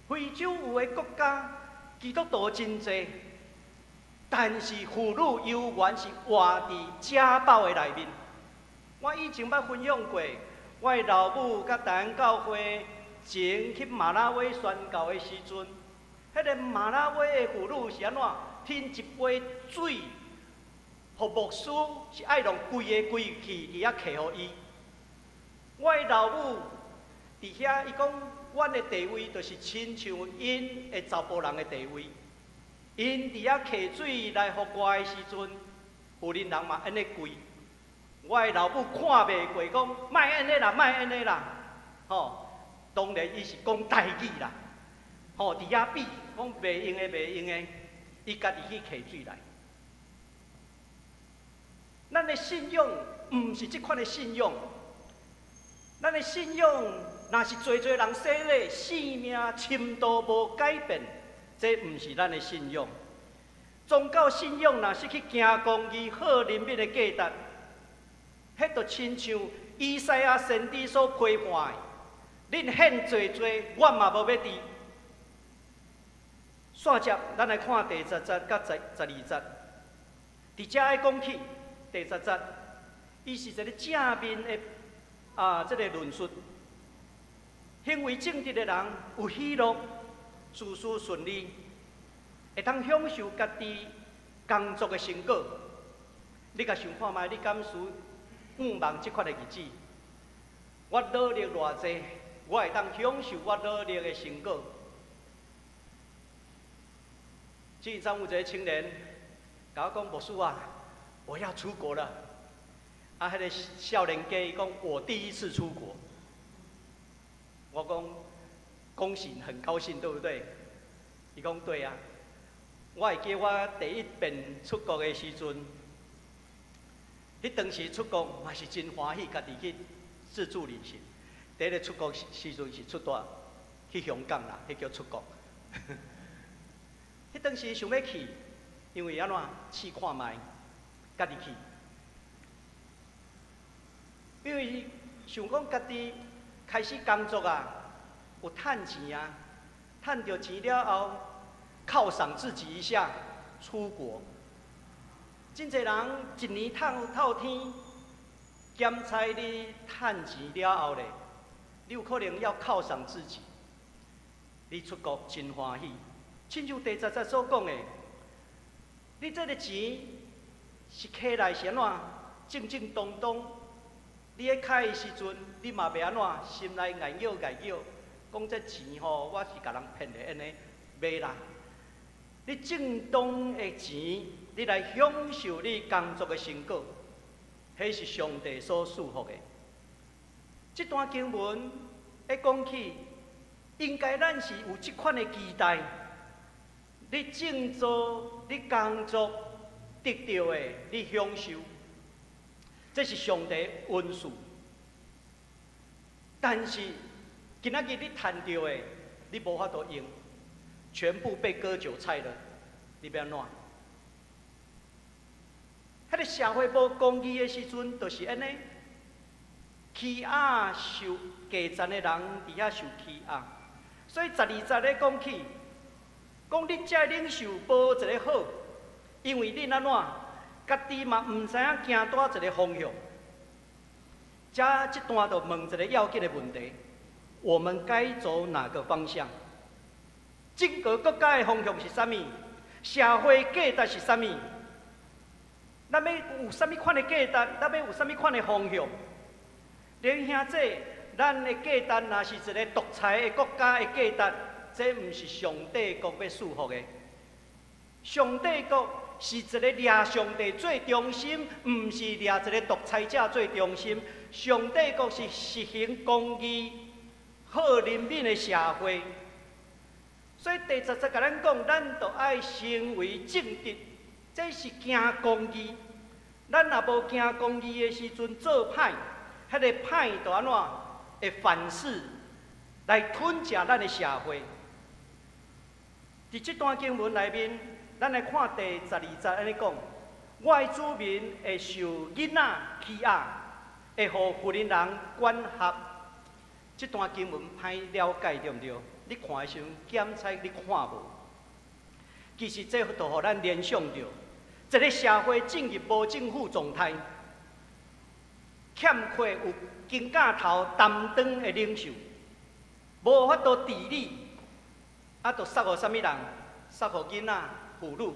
非洲有的國家基督徒真濟，但是婦女猶原是活佇家暴的內面。我以前捌分享過，我的老母佮大安教會前去馬拉威宣教的時陣，彼个馬拉威的婦女是按怎？添一杯水，予牧師是愛用規个規氣佇遐揢予伊。我的老母佇遐，伊講，阮的地位就是親像𪜶的查埔人的地位。𪜶佇遐揢水來予我的時陣，婦人人嘛按呢跪。我的老母看袂過，講莫按呢啦，莫按呢啦，吼！當然伊是講台語啦，吼！佇遐比講袂用的，袂用的，伊家己去揢水來。咱的信仰毋是這款的信仰，咱的信仰若是濟濟人洗禮，生命深度無改變，這毋是咱的信仰。宗教信仰若失去行公義、好憐憫的價值，彼就親像以賽亞先知所批判的，恁獻濟濟，我嘛無欲佇。煞接，咱來看第十節佮十二節。佇遮愛講起第十節，伊是一个正面的啊，這个論述。行為正直的人有喜樂，事事順利，會當享受家己工作的成果。你共想看覓，你敢輸向望這款的日子？我努力偌濟，我會當享受我努力的成果。前陣有一个青年，共我講，牧師啊，我要出國了。啊，彼个少年家伊講，我第一次出國。我講，恭喜，很高興，對不對？伊講對啊。我會記我第一遍出國的時陣，彼當時出國嘛是真歡喜，家己去自助旅行。第一个出國時陣是出蹛去香港啦，彼叫出國。彼當時想欲去，因為按怎試看覓，家己去。因為想講家己開始工作啊，有趁錢啊，趁著錢了後，犒賞自己一下，出國。真濟人一年透透天，檢查你趁錢了後咧，你有可能要犒賞自己。你出國真歡喜，親像第十節所講的，你這个錢是摕來是按怎？正正當當，你咧開的時陣，你嘛袂按怎，心內吽搖吽搖，講這錢吼，我是共人騙的按呢，袂啦。你正當的錢，你來享受你工作的成果，彼是上帝所賜福的。這段經文一講起，應該咱是有這款的期待。你種作，你工作得著的，你享受，這是上帝恩賜。但是今仔日你趁著的，你無法度用，全部被割韭菜了，你欲按怎？彼个社會無公義的時陣，就是按呢，欺壓受低層的人佇遐受欺壓。所以十二節咧講起，講恁這領袖無一個好，因為恁按怎，家己嘛毋知影行佗一个方向。遮這段就問一個要緊的問題：我們該走哪個方向？整個國家的方向是啥物？社會價值是啥物？咱欲有啥物款的價值？咱欲有啥物款的方向？弟兄姊，咱的價值若是一個獨裁的國家的價值，這毋是上帝國欲賜福的。上帝國是一個掠上帝做中心，毋是掠一個獨裁者做中心。上帝國是實行公義、好人民的社會。所以第十節共咱講，咱著愛成為正直，這是行公義。咱若無行公義的時陣做歹，彼个歹就按怎會反噬來吞食咱的社會。佇這段經文內面，咱來看第十二節按呢講：我的子民會受囡仔欺壓，會予婦人人管轄。這段經文歹了解對毋對？你看的時陣，檢查你看無？其實這就予咱聯想著，一個社會進入無政府狀態，欠缺有肩胛頭擔當的領袖，無法度治理，啊，就捒予啥物人？捒予囡仔、婦女。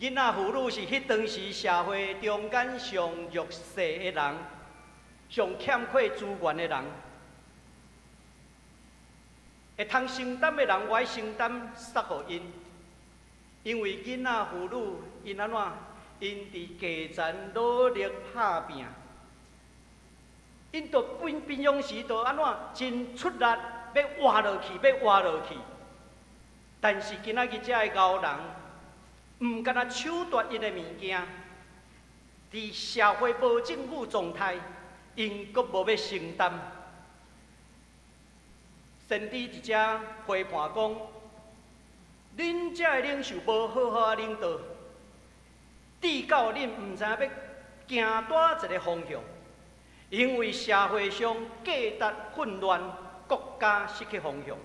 囡仔、婦女是彼當時社會中間上弱勢的人，上欠缺資源的人。會通承擔的人，我愛承擔，捒予𪜶。因為囡仔、婦女，𪜶按怎？𪜶佇基層努力拍拚，𪜶就平平常時就按怎？真出力，欲活落去，欲活落去。但是今仔日這个𠢕人，毋干焦搶奪𪜶的物件，佇社會無政府狀態，𪜶閣無欲承擔。先知佇遮批判講，恁這个領袖無好好仔領導，至到恁毋知影欲行佗一个方向，因為社會上價值混亂，國家失去方向。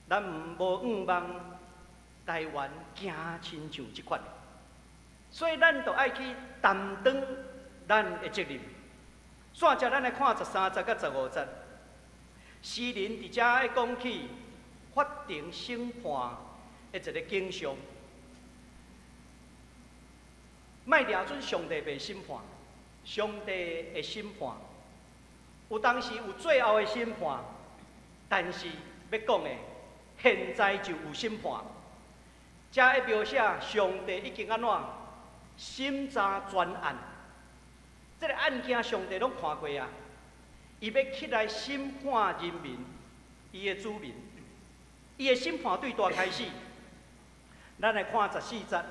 咱無向望台灣行親像這款，所以咱就愛去擔當咱的責任。煞接咱來看十三節佮十五節。詩人佇遮愛講起法庭審判的一个景象，莫掠準上帝袂審判，上帝會審判。有當時有最後的審判，但是欲講的，現在就有審判。遮會描寫上帝已經按怎審查全案，這个案件上帝攏看過啊。伊欲起來審判人民，伊的子民，伊的審判對佗開始。咱來看十四節，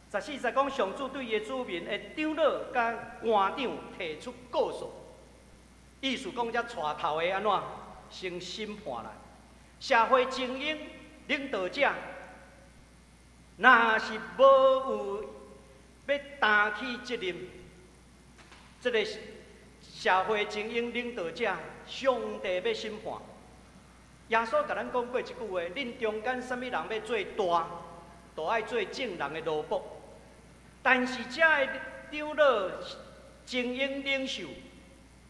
十四節講上主對伊的子民的長老佮官長提出告訴，意思講遮帶頭的按怎先審判來，社會精英領導者，若是無有欲擔起責任，這个社會精英領導者，上帝欲審判。耶穌共咱講過一句話：恁中間啥物人欲做大，都愛做眾人的奴僕。但是遮的長老、精英領袖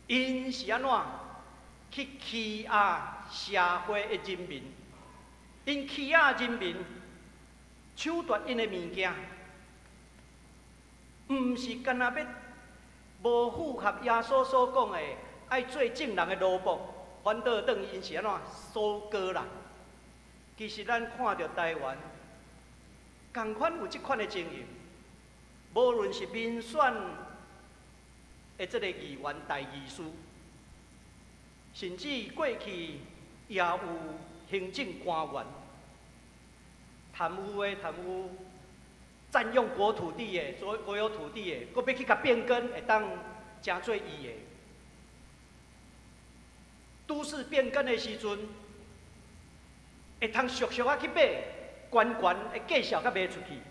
，𪜶是按怎去欺壓社會的人民？𪜶欺壓人民，搶奪𪜶的物件，毋是干焦欲無符合耶穌所講的，愛做眾人的奴僕，反倒轉𪜶是按怎收割啦？其實咱看著台灣，仝款有這款的情形，無論是民選的這个議員、代議士，甚至過去也有行政官員貪污的貪污，佔用國土地的、所國有土地的，閣欲去共變更，會當成做伊的。都市變更的時陣，會通俗俗仔去買，懸懸的價數閣賣出去，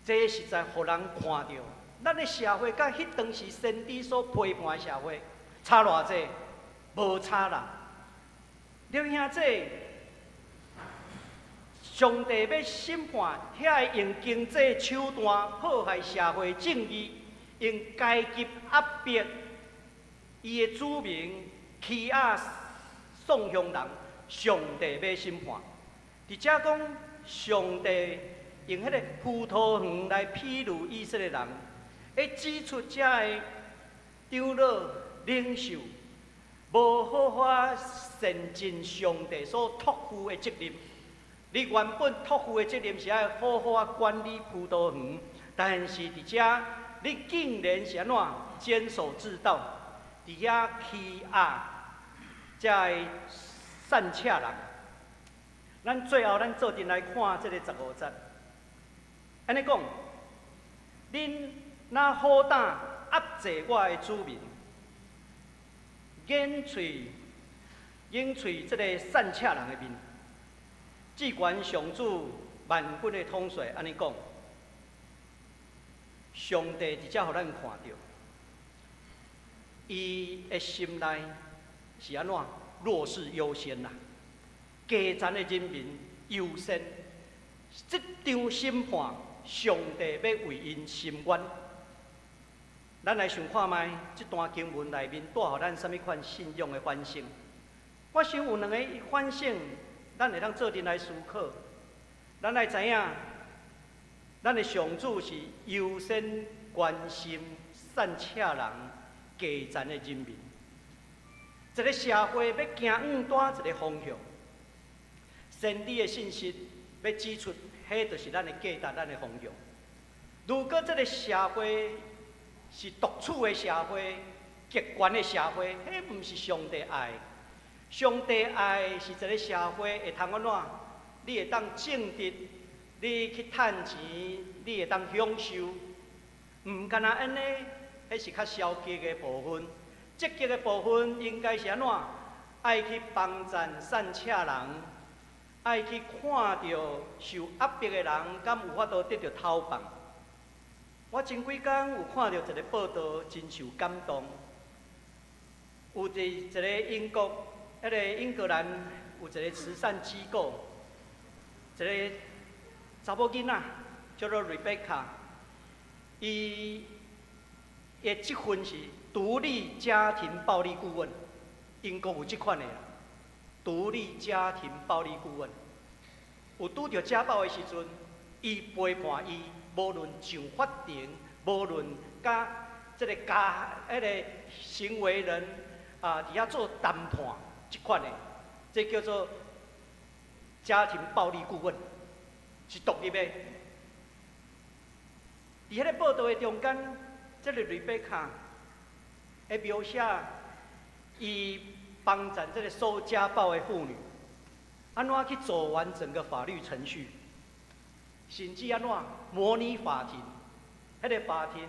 這實在予人看著，咱的社會佮彼當時先知所批判的社會差偌濟，無差啦。劉兄弟，上帝欲審判遐个用經濟手段破壞社會正義，用階級壓迫伊的子民，欺壓喪鄉人，上帝欲審判。佇遮講，上帝用彼个葡萄園來比喻以色列人，會指出遮个長老領袖無好好善盡上帝所託付的責任。你原本託付的責任是愛好好仔管理葡萄園，但是佇遮你竟然是按怎監守自盜，佇遐欺壓遮个散赤人。咱最後，咱做陣來看這个15節。按呢講，恁若好膽壓制我的子民，掩喙掩喙這个散赤人的面，至懸上主萬軍的統帥按呢講，上帝佇遮予咱看著，伊的心內是按怎弱勢優先啦，低層的人民優先，這場審判，上帝欲為𪜶伸冤。咱來想看覓，這段經文內面帶予咱啥物款信仰的反省？我想有兩个反省，咱會當做陣來思考。咱來知影，咱的上主是優先關心散赤人、低層的人民。一个社會欲行往佗一个方向，真理的信息欲指出，彼就是咱的價值、咱的方向。如果這个社會是獨處的社會、極權的社會，彼毋是上帝愛。上帝愛是一个社會會通按怎？你會當種植，你去趁錢，你會當享受，毋干焦按呢，彼是較消極的部分。積極的部分應該是按怎？愛去幫贊散赤人，愛去看著受壓迫的人，敢有法度得著透放。我前幾工有看著一个報道，真受感動。有一個英國，彼个英格蘭有一个慈善機構，一个查某囡仔叫做 Rebecca，伊的職份是獨立家庭暴力顧問，英國有這款的啦，獨立家庭暴力顧問，有拄著家暴的時陣，伊陪伴伊，無論上法庭，無論佮這个家彼个行為人啊，佇遐做談判，這款的，這叫做家庭暴力顧問，是獨立的。佇彼个報道的中間，這个瑞貝卡的描寫，伊幫贊這个受家暴的婦女，按怎去走完整個法律程序，甚至按怎模擬法庭，彼个法庭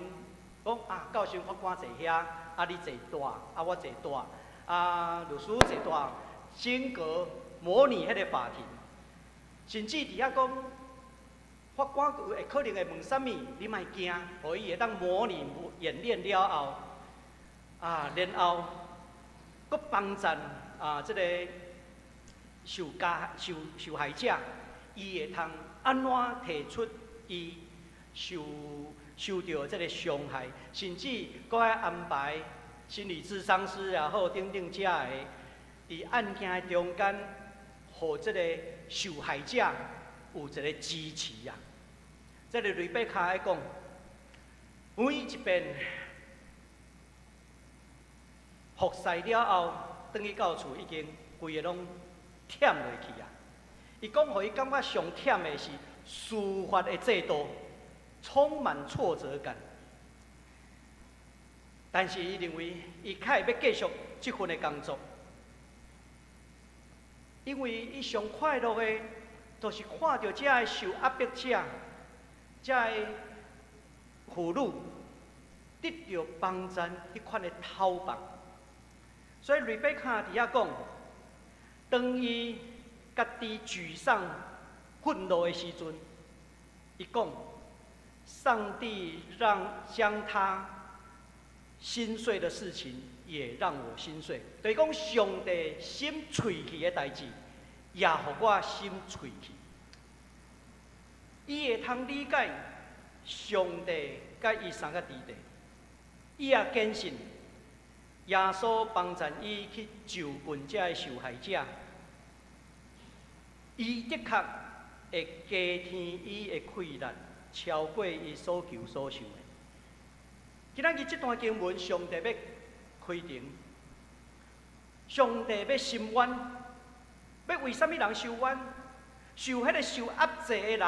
講啊，到時法官坐遐，啊你坐佇，啊我坐佇，啊律師坐佇，整個模擬彼個法庭，甚至佇遐講，法官會可能會問啥物，你莫驚，予伊會當模擬演練了後，啊，然後閣幫贊啊，這个受加受受害者，伊會通按怎提出伊受著這个傷害，甚至閣愛安排心理諮商師也好，等等遮个，佇案件的中間，予這个受害者有一个支持啊。這个瑞貝卡咧講，每一遍服侍了後，轉去到厝已經規个攏忝落去啊。伊講，予伊感覺上忝的是司法的制度，充滿挫折感。但是伊認為，伊較會欲繼續這份的工作，因為伊上快樂的，就是看著這个受壓迫者、這个婦女得著幫贊彼款的頭目。所以瑞貝卡佇遐講，當伊家己沮喪、憤怒的時陣，伊講：上帝讓將他心碎的事情，也讓我心碎。就是講上帝心碎去的代誌，也予我心碎去。伊會通理解上帝佮伊相佮佇咧，伊也堅信耶穌幫贊伊去就近這个受害者，伊的確會加添伊的氣力，超過伊所求所想的。今仔日這段經文，上帝欲開庭，上帝欲伸冤，欲為啥物人伸冤？受彼个受壓制的人、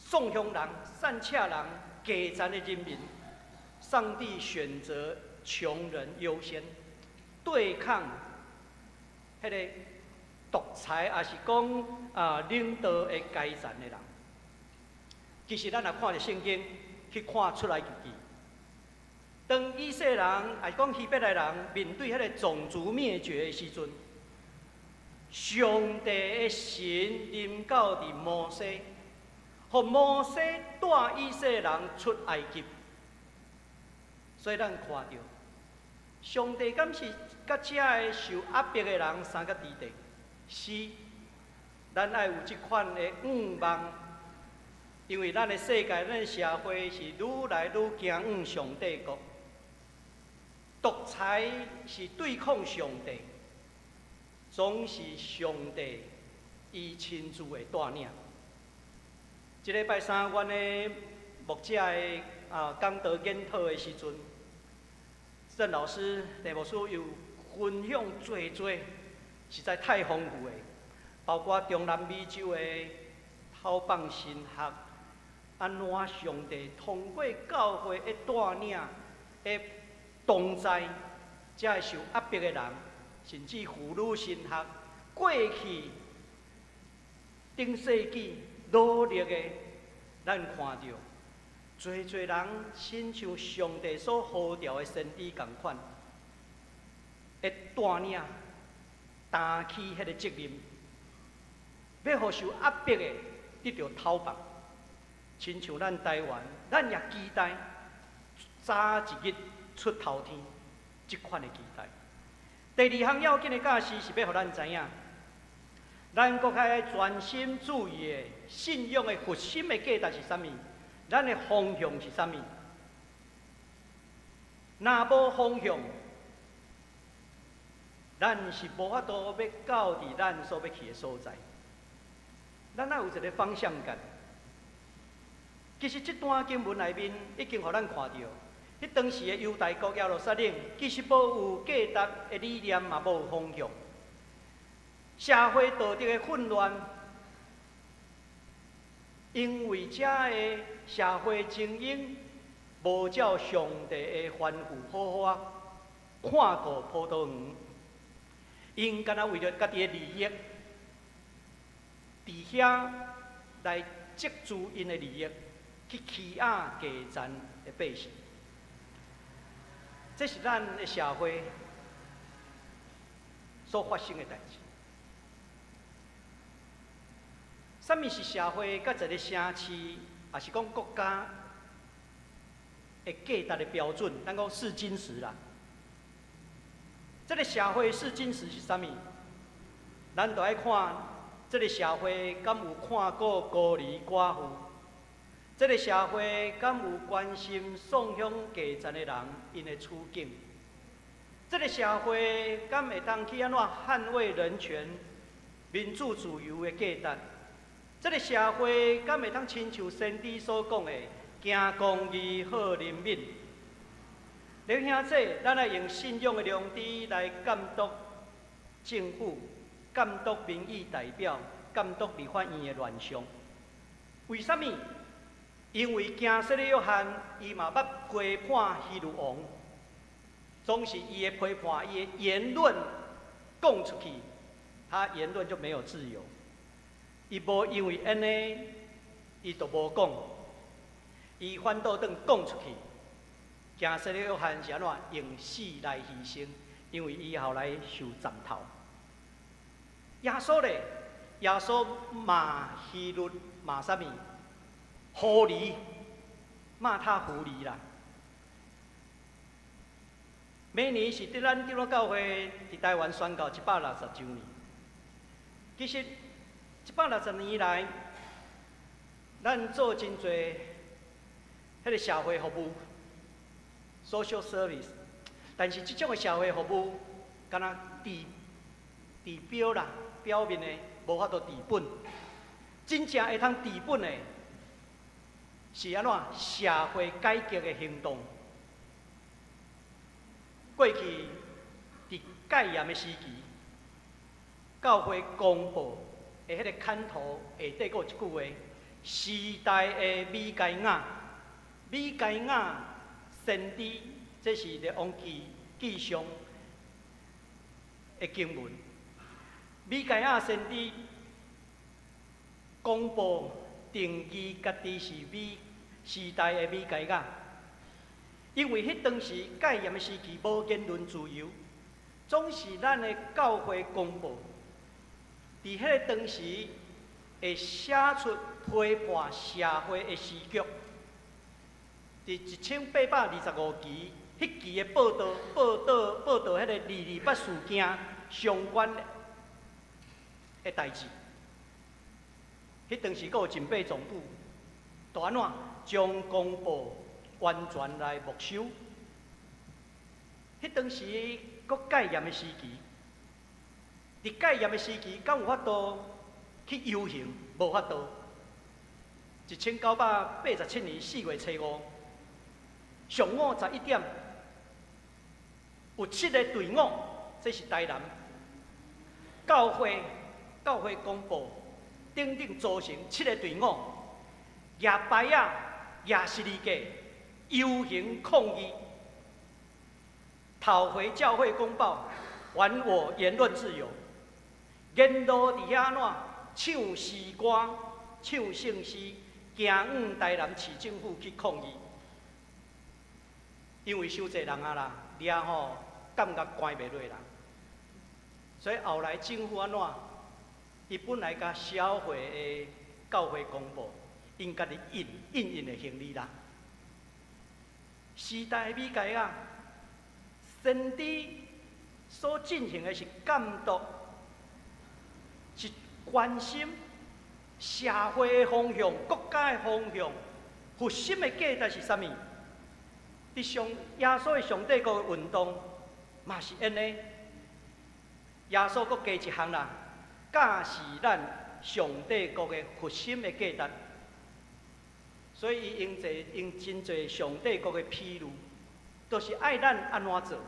喪鄉人、散赤人、低層的人民，上帝選擇窮人優先，對抗彼個獨裁，抑是講啊領導的階層的人。其實咱若看著聖經，去看出埃及記，當以色列人，抑是講希伯來人面對彼個種族滅絕的時陣，上帝的神臨到佇摩西，予摩西帶以色列人出埃及。所以咱看著，上帝敢是佮這个受壓迫的人相佮佇咧？是，咱愛有這款的願望，因為咱的世界、咱的社會是愈來愈走向上帝國。獨裁是對抗上帝，總是上帝伊親自會帶領。這禮拜三，阮的牧者的講道研討的時陣，鄭老師、鄭牧師又分享濟濟，實在太豐富的，包括中南美洲的討放神學，按怎上帝通過教會的帶領的同在，這个受壓迫的人，甚至婦女神學，過去頂世紀努力的，咱看著，濟濟人親像上帝所呼召的先知仝款，會帶領擔起彼个責任，欲予受壓迫的得著討放。親像咱台灣，咱也期待早一日出頭天，這款的期待。第二項要緊的教示是欲予咱知影，咱閣較愛專心注意的信仰的核心的價值是啥物？咱的方向是啥物？若無方向，咱是無法度欲到佇咱所欲去的所在。咱愛有一个方向感。其實這段經文內面已經予咱看著，彼當時的猶大國耶路撒冷其實無有價值的理念，嘛無方向。社會道德的混亂，因為這个社會精英無照上帝的吩咐好好仔看顧葡萄園，𪜶敢若為著家己的利益，佇遐來積聚𪜶的利益，去欺壓低層的百姓。這是咱的社會所發生的代誌。啥物是社會佮一个城市，抑是講國家的價值的標準？咱講試金石啦。這个社會試金石是啥物？咱著愛看這個社會敢有看顧孤兒寡婦？這個社會敢有關心送鄉低層的人𪜶的處境？這個社會敢會當去按怎捍衛人權、民主自由的價值？這個社會敢會當親像先知所講的，行公義、好憐憫？弟兄姊，咱愛用信仰的良知來監督政府、監督民意代表、監督立法院的亂象。為啥物？因為驚洗禮約翰，伊嘛捌批判希律王，總是伊的批判，伊的言論講出去，他言論就沒有自由。伊無因為按呢，伊就無講，伊反倒轉講出去。驚洗禮約翰是按怎用死來犧牲，因為伊後來受斬頭。耶穌咧，耶穌罵希律罵啥物？狐狸，罵他狐狸啦。明年是佇咱長老教會佇台灣宣教160週年。其實160年來，咱做真濟彼個社會服務（social service），但是這種的社會服務，敢若治治表啦，表面的無法度治本。真正會通治本的，是按怎社會改革的行動。過去佇戒嚴的時期，教會公報的彼個刊頭下底閣有一句話：時代的米該亞，米該亞先知，這是列王紀記上的經文。米該亞先知公報定義家己是米時代的米該亞，因為彼當時戒嚴的時期無言論自由，總是咱的教會公報，佇彼個當時會寫出批判社會的時局。佇1825期，彼期的報道，報道報道彼個二二八事件相關的代誌。彼當時閣有警備總部，就按怎將公報完全來沒收。彼當時閣戒嚴的時期，佇戒嚴的時期，敢有法度去遊行？無法度。1987年4月初5，上午11點，有七个隊伍，這是台南教會教會公報等等組成七个隊伍，舉牌仔、舉十字架遊行抗議，討回教會公報，還我言論自由。沿路佇遐按怎唱詩歌、唱聖詩，行往台南市政府去抗議。因為傷濟人啊啦，掠吼感覺關袂落啦，所以後來政府按怎？伊本來共銷毀的教會公報，𪜶家己印印𪜶的行李啦。時代米該亞，先知所進行的是監督，是關心社會的方向、國家的方向、核心的價值是啥物？佇上耶穌的上帝國的運動，嘛是按呢。耶穌閣加一項啦，教示咱上帝國的核心的價值。所以伊用濟用真濟上帝國的譬喻，都是愛咱按怎做。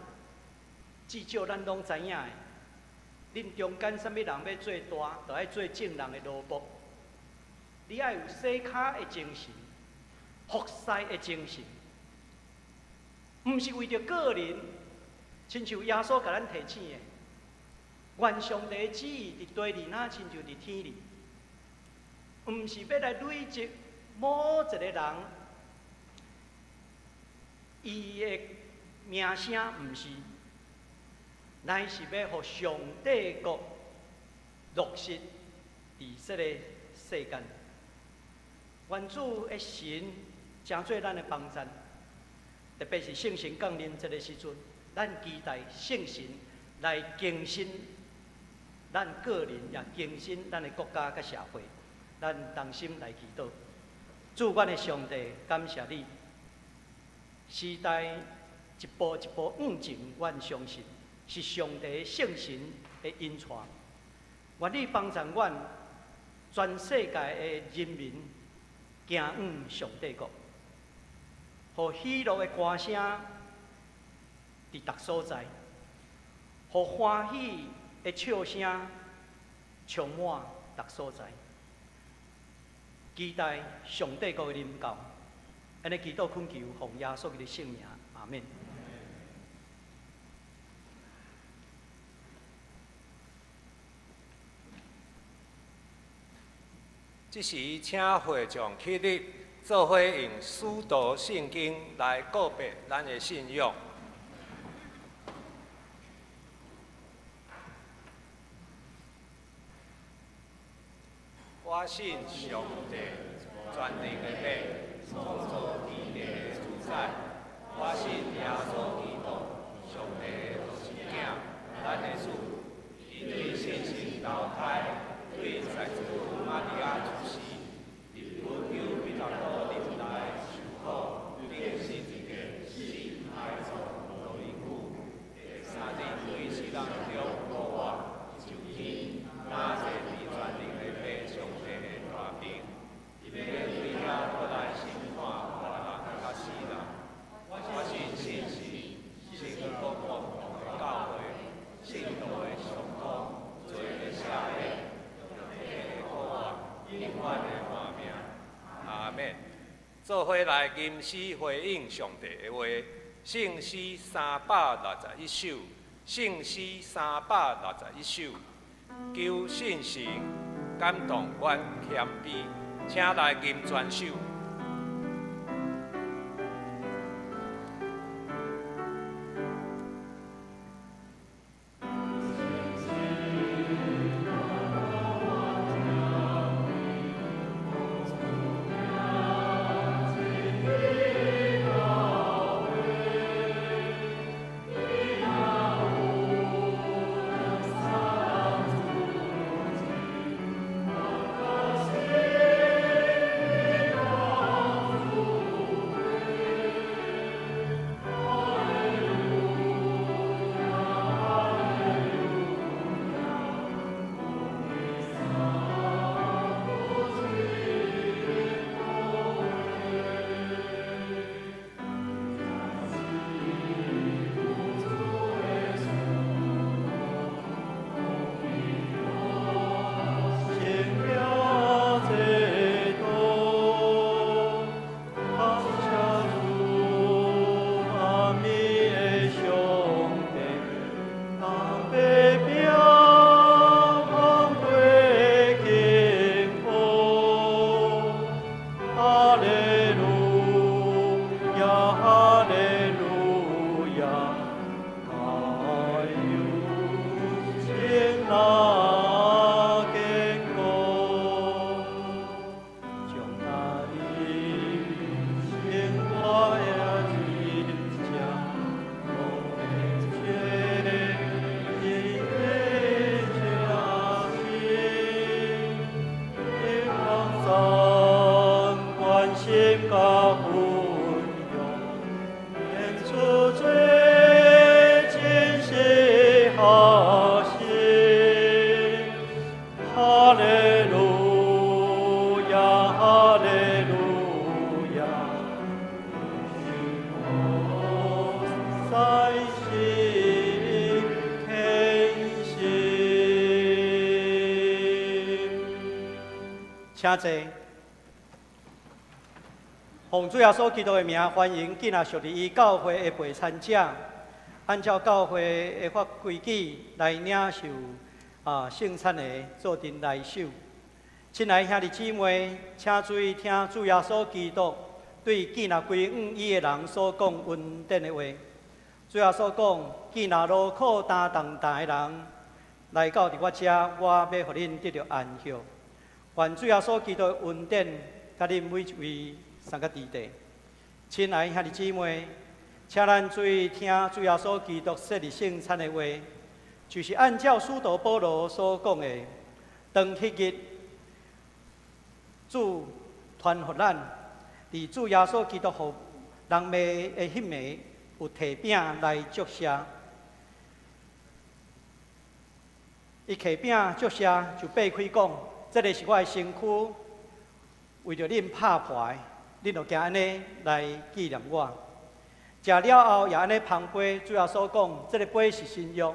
至少咱攏知影的，恁中間啥物人欲做大，就愛做眾人的奴僕。你愛有洗跤的精神，服侍的精神，毋是為著個人，親像耶穌共咱提醒的，願上帝的旨意佇地裡，若親像佇天裡，毋是欲來累積某一個人伊的名聲，毋是，乃是欲予上帝國落實佇這個世間。願主的神成做咱的幫贊，特別是聖神降臨這個時陣，咱期待聖神來更新咱个人也更新咱的國家佮社會，咱同心來祈禱。主，阮的上帝，感謝你。時代一步一步向前，阮相信是上帝聖神的引帶。願你幫助阮全世界的人民行往上帝國，予喜樂的歌聲佇逐所在，予歡喜的笑聲充滿逐所在。期待上帝國的臨到，按呢祈禱懇求，奉耶穌基督聖名，阿們。這時，請會眾起立，做伙用使徒信經來告白咱的信仰。我信上帝，全能的父，創造天地的主宰。我信耶穌基督，上帝的獨生囝，咱的主。伊對聖神投胎，對在主瑪利亞出世，佇本丟彼拉多臨來受苦，釘十字架，死，埋葬，落陰府，第三日對死人中復活，上天，拿坐佇全能的父上帝的大爿，伊欲對遐閣來審判活人佮死人。我信聖神，聖國共同的教會，聖徒的相通，罪的赦免，肉體的復活，永遠的活命。阿們。做伙來吟詩回應上帝的話，聖詩361首，聖詩361首，求聖神感動阮謙卑，請來吟全首。請坐。奉主耶穌基督的名，歡迎囝仔屬佇伊教會的陪餐者，按照教會的法規矩來領受聖餐的做陣來守。親愛兄弟姊妹，請注意聽主耶穌基督對囝仔歸向伊的人所講恩典的話。主耶穌講：囝仔勞苦擔重擔的人來到佇我遮，我欲予恁得著安息。願主耶穌基督的恩典，佮恁每一位三個弟弟。親愛兄弟姊妹，請咱注意聽主耶穌基督設立聖餐的話。就是按照使徒保羅所講的，當彼日主傳予咱，佇主耶穌基督予人罵的彼暝，有提餅來祝謝。伊提餅祝謝，就擘開講：這个是我的身軀，為著恁拍破的，恁著行按呢來紀念我。食了後也按呢捧杯，主耶穌講：這个杯是新約，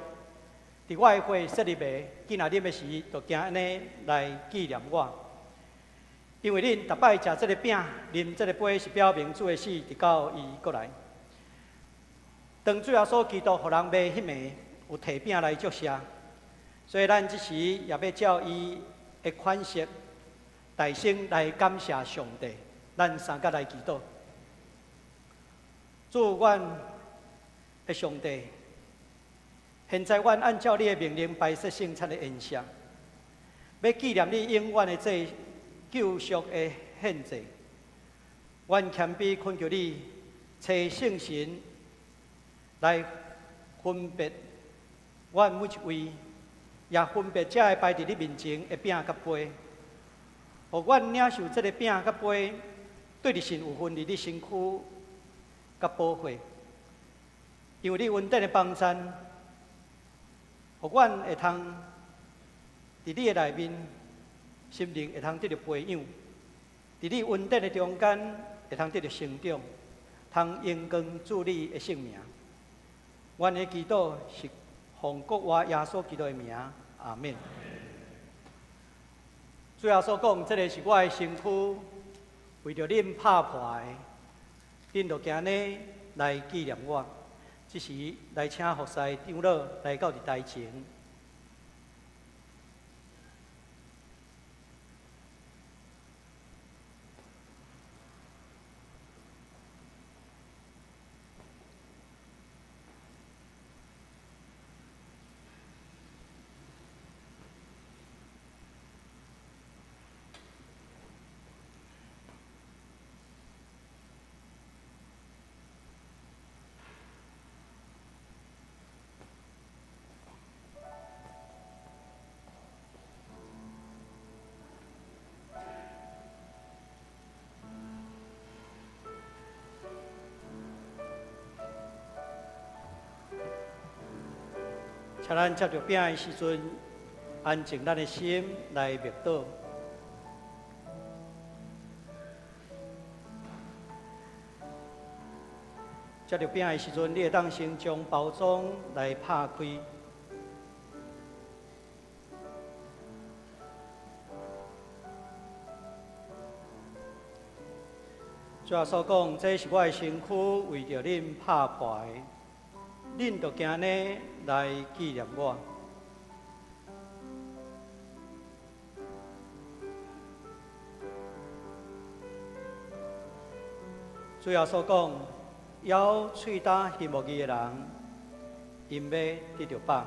佇我的血設立的，囝若啉的時，就行按呢來紀念我。因為恁逐擺食這个餅、啉這个杯，是表明主的死，直到伊閣來。當主耶穌基督予人罵彼暝，有提餅來祝謝，所以咱這時也欲照伊的款式，大聲來感謝上帝。咱三佮來祈禱。主，阮的上帝，現在阮按照你的命令擺設聖餐的筵席，欲紀念你永遠的這救贖的獻祭。阮謙卑懇求你，差聖神來分別阮每一位，也分別這个擺佇你面前的餅佮杯，予阮領受這个餅佮杯，對你神有份佇你身軀佮寶血，因為你恩典的幫贊，予阮會通佇你的內面，心靈會通得著培養，佇你恩典的中間會通得著成長，通榮光主你的聖名。阮的祈禱是奉國活耶穌基督的名，阿們。主耶穌講：這个是我的身軀，為著恁拍破的，恁著行按呢來紀念我。這時來請服侍長老來到佇台前。請咱接著餅的時陣，安靜咱的心來默禱。接著餅的時陣，你會當先將包裝來拍開。主耶穌講：這是我的身軀，為著恁拍破的。恁著行按呢來紀念我。主耶穌講：枵喙焦欣慕義的人，𪜶欲得著飽。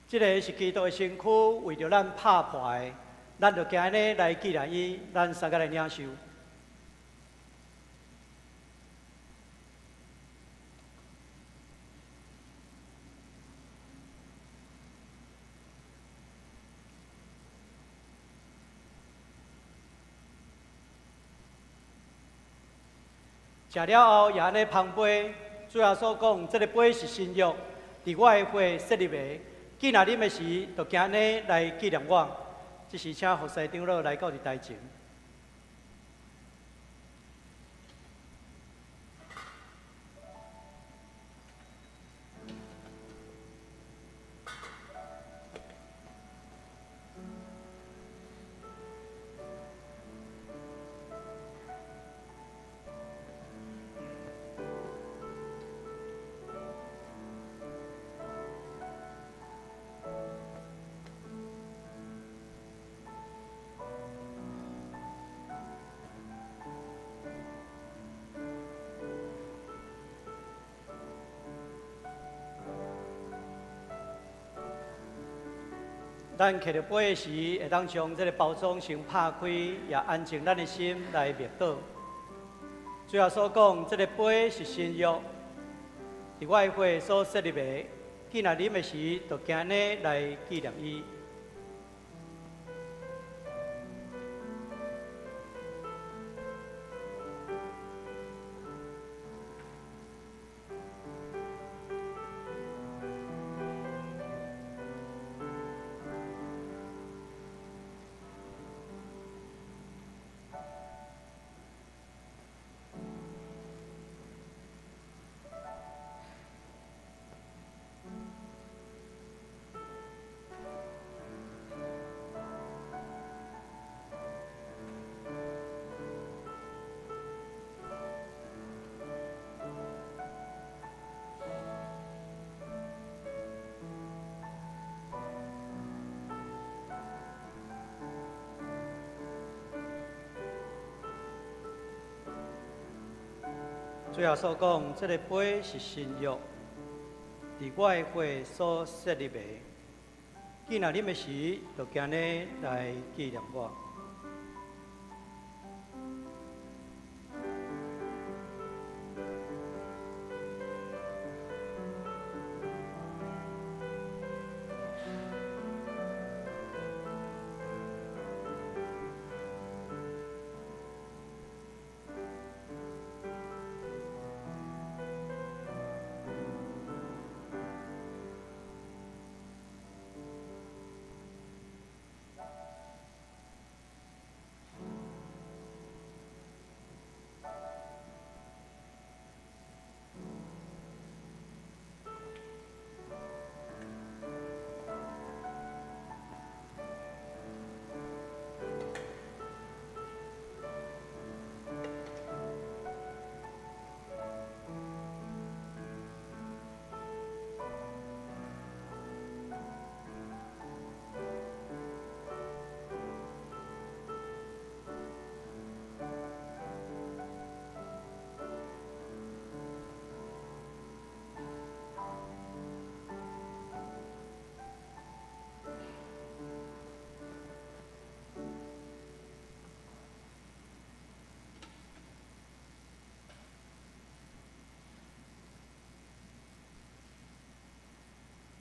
這个是基督的身軀，為著咱拍破的，咱就行按呢來紀念伊，咱三個來領受。食了後，也按呢捧杯，主耶穌講：這个杯是新約，佇我的血設立的。既若啉的時，就行按呢來紀念我。這時，請服侍長老來到佇台前。咱揢著杯時，會當將這个包裝先拍開，也安靜咱的心來默禱。主耶穌講，這个杯是新約，佇我的血所設立的。既若啉的時，就行按呢來紀念伊。主耶穌講，這个杯是新約，佇我的血所設立的。既若啉的時，就行按呢來紀念我。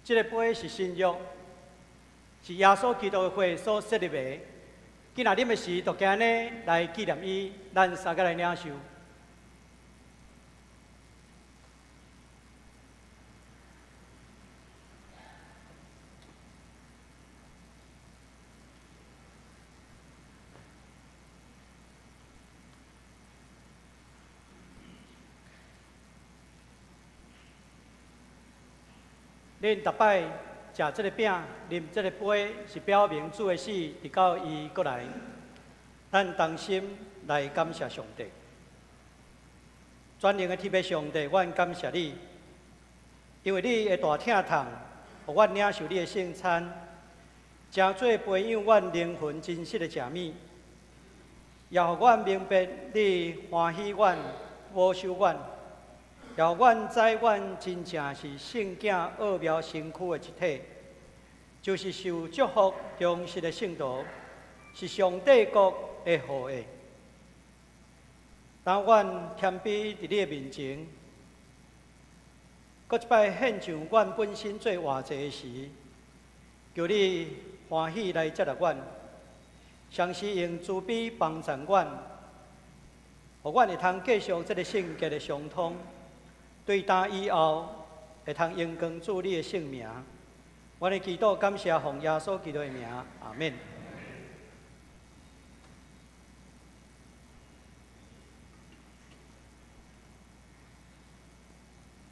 這个杯是新約，是耶穌基督的血所設立的。既若啉的時，就行按呢來紀念伊，咱三個來領受。恁逐擺食這个餅、啉這个杯，是表明主的死，直到伊閣來。咱同心來感謝上帝。全能的天父上帝，阮感謝你，因為你的大疼痛，予阮領受你的聖餐，成做培養阮靈魂真實的食物，也予阮明白你歡喜阮、保守阮。予阮知，阮真正是聖囝奧妙身軀的一體。就是受祝福忠實的聖徒，是上帝國的後裔。當阮謙卑佇你的面前，閣一擺獻上阮本身做活祭的時，求你歡喜來接納阮，同時用慈悲幫助阮，予阮會通繼續這个聖潔的相通，對今以後會通榮光主你的聖名。阮的祈禱感謝奉耶穌基督的名，阿們。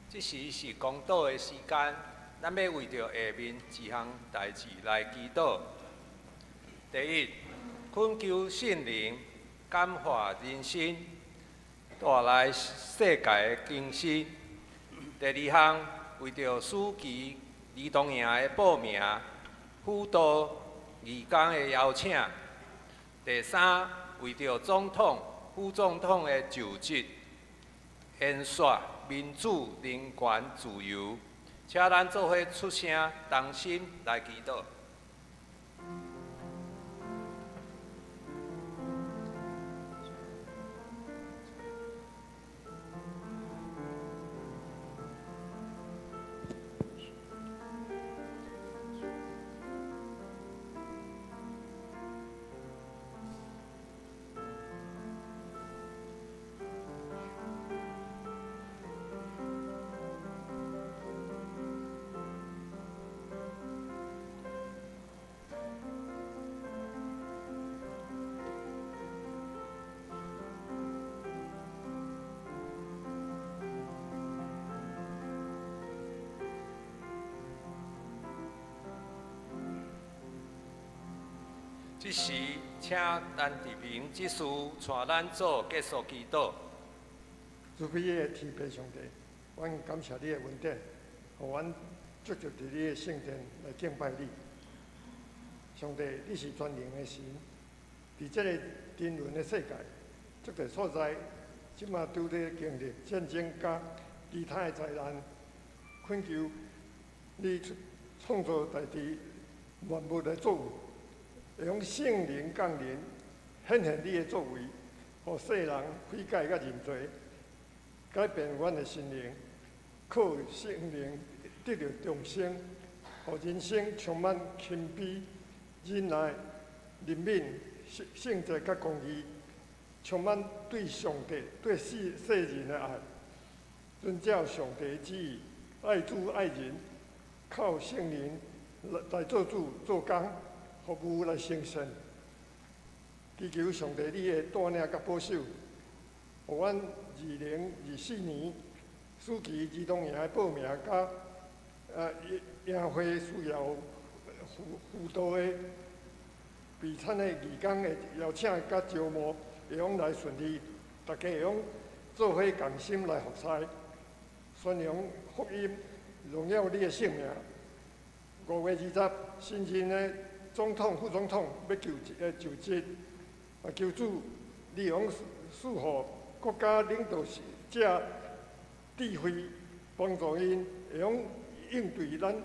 這時是公禱的時間，咱欲為著下面幾項代誌來祈禱。第一，懇求聖靈感化人心，帶來世界的更新。第二項，為著暑期兒童營的報名、輔導義工的邀請。第三，為著總統、副總統的就職演說、民主、人權、自由，請咱做伙出聲，同心來祈禱。這時，請陳志平執事帶咱做結束祈禱。慈悲的天父上帝，阮感謝你的恩典，予阮聚集佇你的聖殿來敬拜你。上帝，你是全能的神，佇這个沉淪的世界，這個所在，這馬拄咧經歷戰爭佮其他的災難，懇求你創造大地萬物的作為，會用聖靈降臨，顯現你的作為，予世人悔改佮認罪，改變阮的心靈，靠聖靈得著重生，予人生充滿謙卑、忍耐、憐憫、聖聖潔佮公義，充滿對上帝、對世世人的愛，遵照上帝旨意，愛主愛人，靠聖靈來做主做工，服務來成聖。祈求上帝你的帶領佮保守，予阮2024年暑期兒童營的報名佮營會需要輔輔導的備餐的義工的邀請佮招募，會用來順利，大家會用做伙共心來服侍，宣揚福音，榮耀你的聖名。5月20，新任的總統、副總統欲就職就職，啊，求主你用賜予國家領導者智慧，幫助𪜶會用應對咱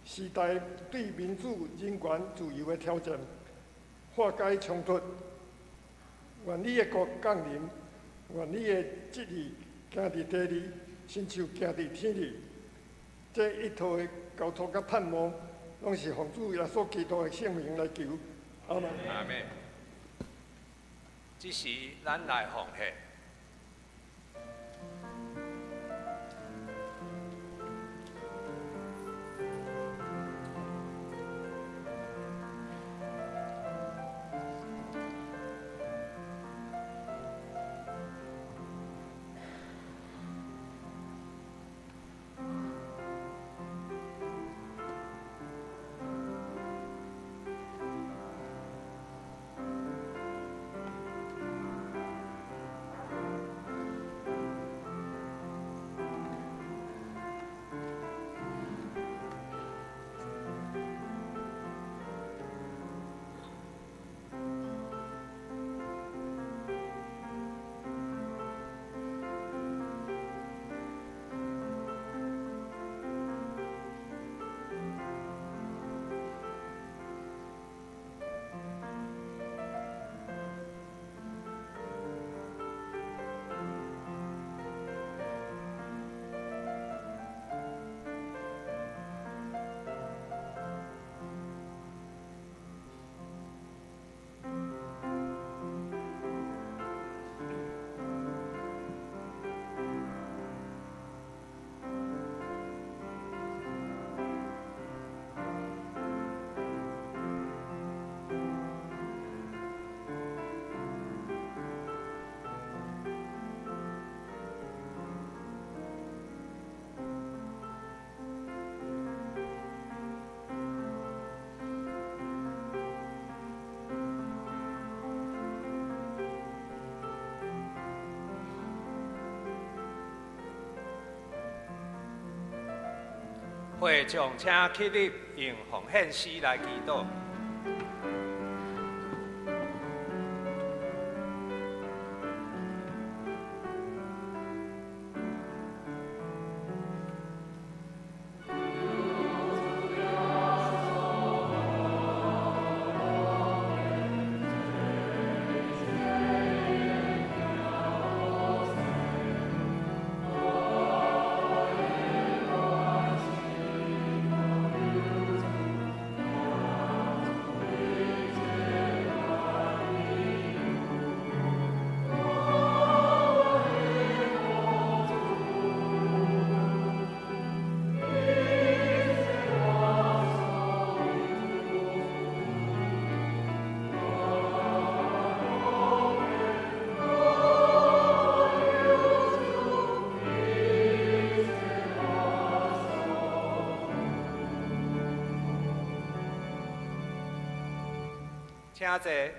時代對民主、人權、自由的挑戰，化解衝突。願你的國降臨，願你的旨意行佇地裡，親像行佇天裡。這一套的交託佮盼望，攏是奉主耶穌基督的聖名來求。阿們。阿們。這時，咱來奉獻。會眾請起立，用奉獻詩來祈禱。請坐，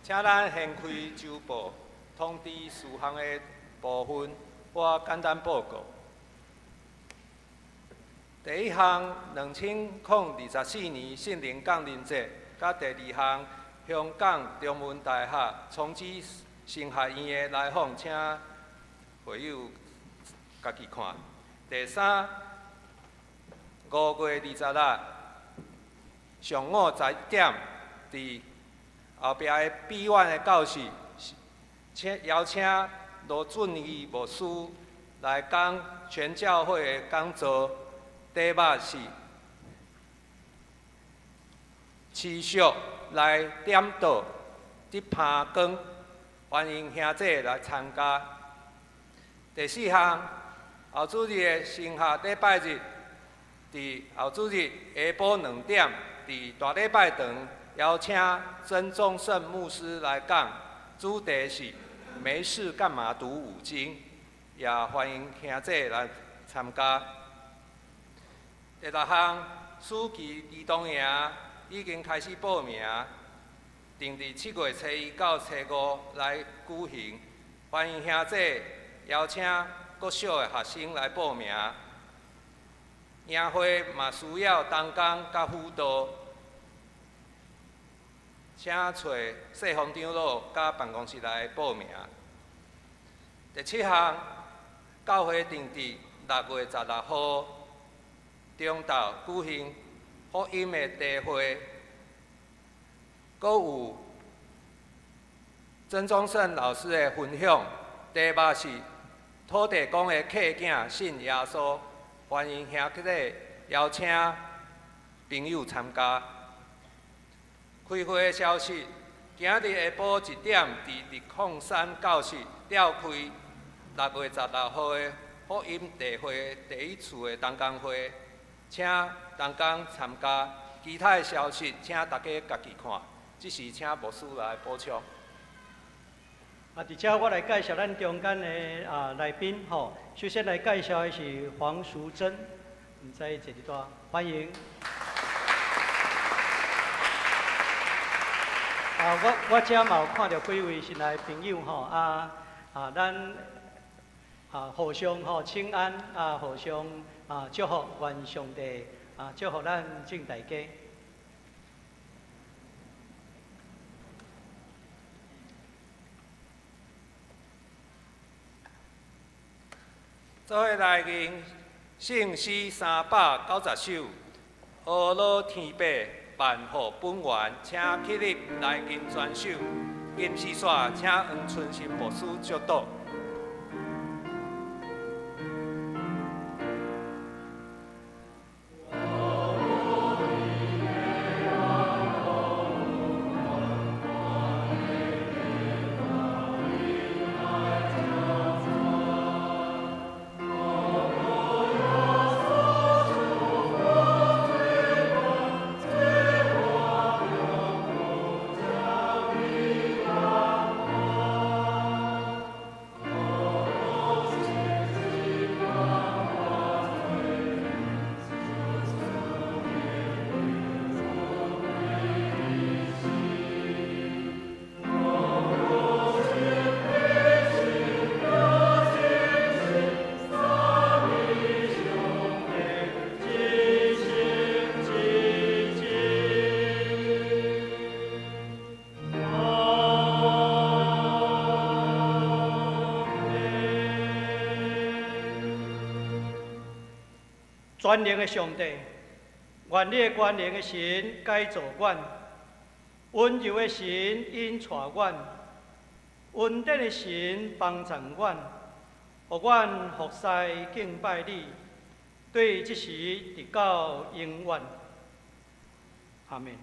請咱掀開週報通知事項的部分，我簡單報告。第一項，2024年聖靈降臨節，佮第二項，香港中文大學創始神學院的來訪，請會友家己看。第三，5月26日。上午10點，佇後壁的美苑的教室，請邀請羅俊義牧師來講全教會的講座，題目是持續來點道得攀光，歡迎兄弟來參加。第四項，後主日的神學禮拜日，佇後主日下晡2點。佇大禮拜堂邀請曾宗盛牧師來講，主題是沒事幹嘛讀五經，也歡迎兄弟來參加。第六項，暑期兒童營已經開始報名，定佇7月初一到初五來舉行，歡迎兄弟邀請國小的學生來報名。營會嘛需要同工佮輔導，請揣世峰長老佮辦公室來報名。第七項，教會定佇6月16號中晝舉行福音的茶會，閣有曾宗盛老師的分享，題目是土地公的契囝信耶穌。歡迎兄弟邀請朋友參加。開會的消息，今日下晡1點，佇日礦山教室召開6月16號的福音大會第一次的同工會，請同工參加。其他的消息，請大家家己看。這時請牧師來補充。啊，佇遮我來介紹咱中間的來賓吼。首先來介紹的是黃淑珍，毋知坐佇佗，歡迎。啊，我遮嘛有看著幾位新來的朋友吼，咱互相吼請安，互相祝福，願上帝祝福咱眾大家。做伙來吟聖詩390首，阿羅天父萬福本源，請起立來吟全首。吟詩煞，請黃春新牧師祝禱。主全能的上帝，願你的權能的神改造阮，溫柔的神引帶阮，恩典的神幫助阮，予阮服侍敬拜你，對這時直到永遠。阿們。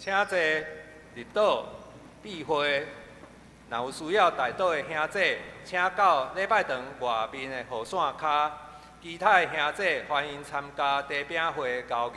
請坐，入島閉會。若有需要代禱的兄弟，請到禮拜堂外面的雨傘跤。其他的兄弟歡迎參加茶餅會交誼。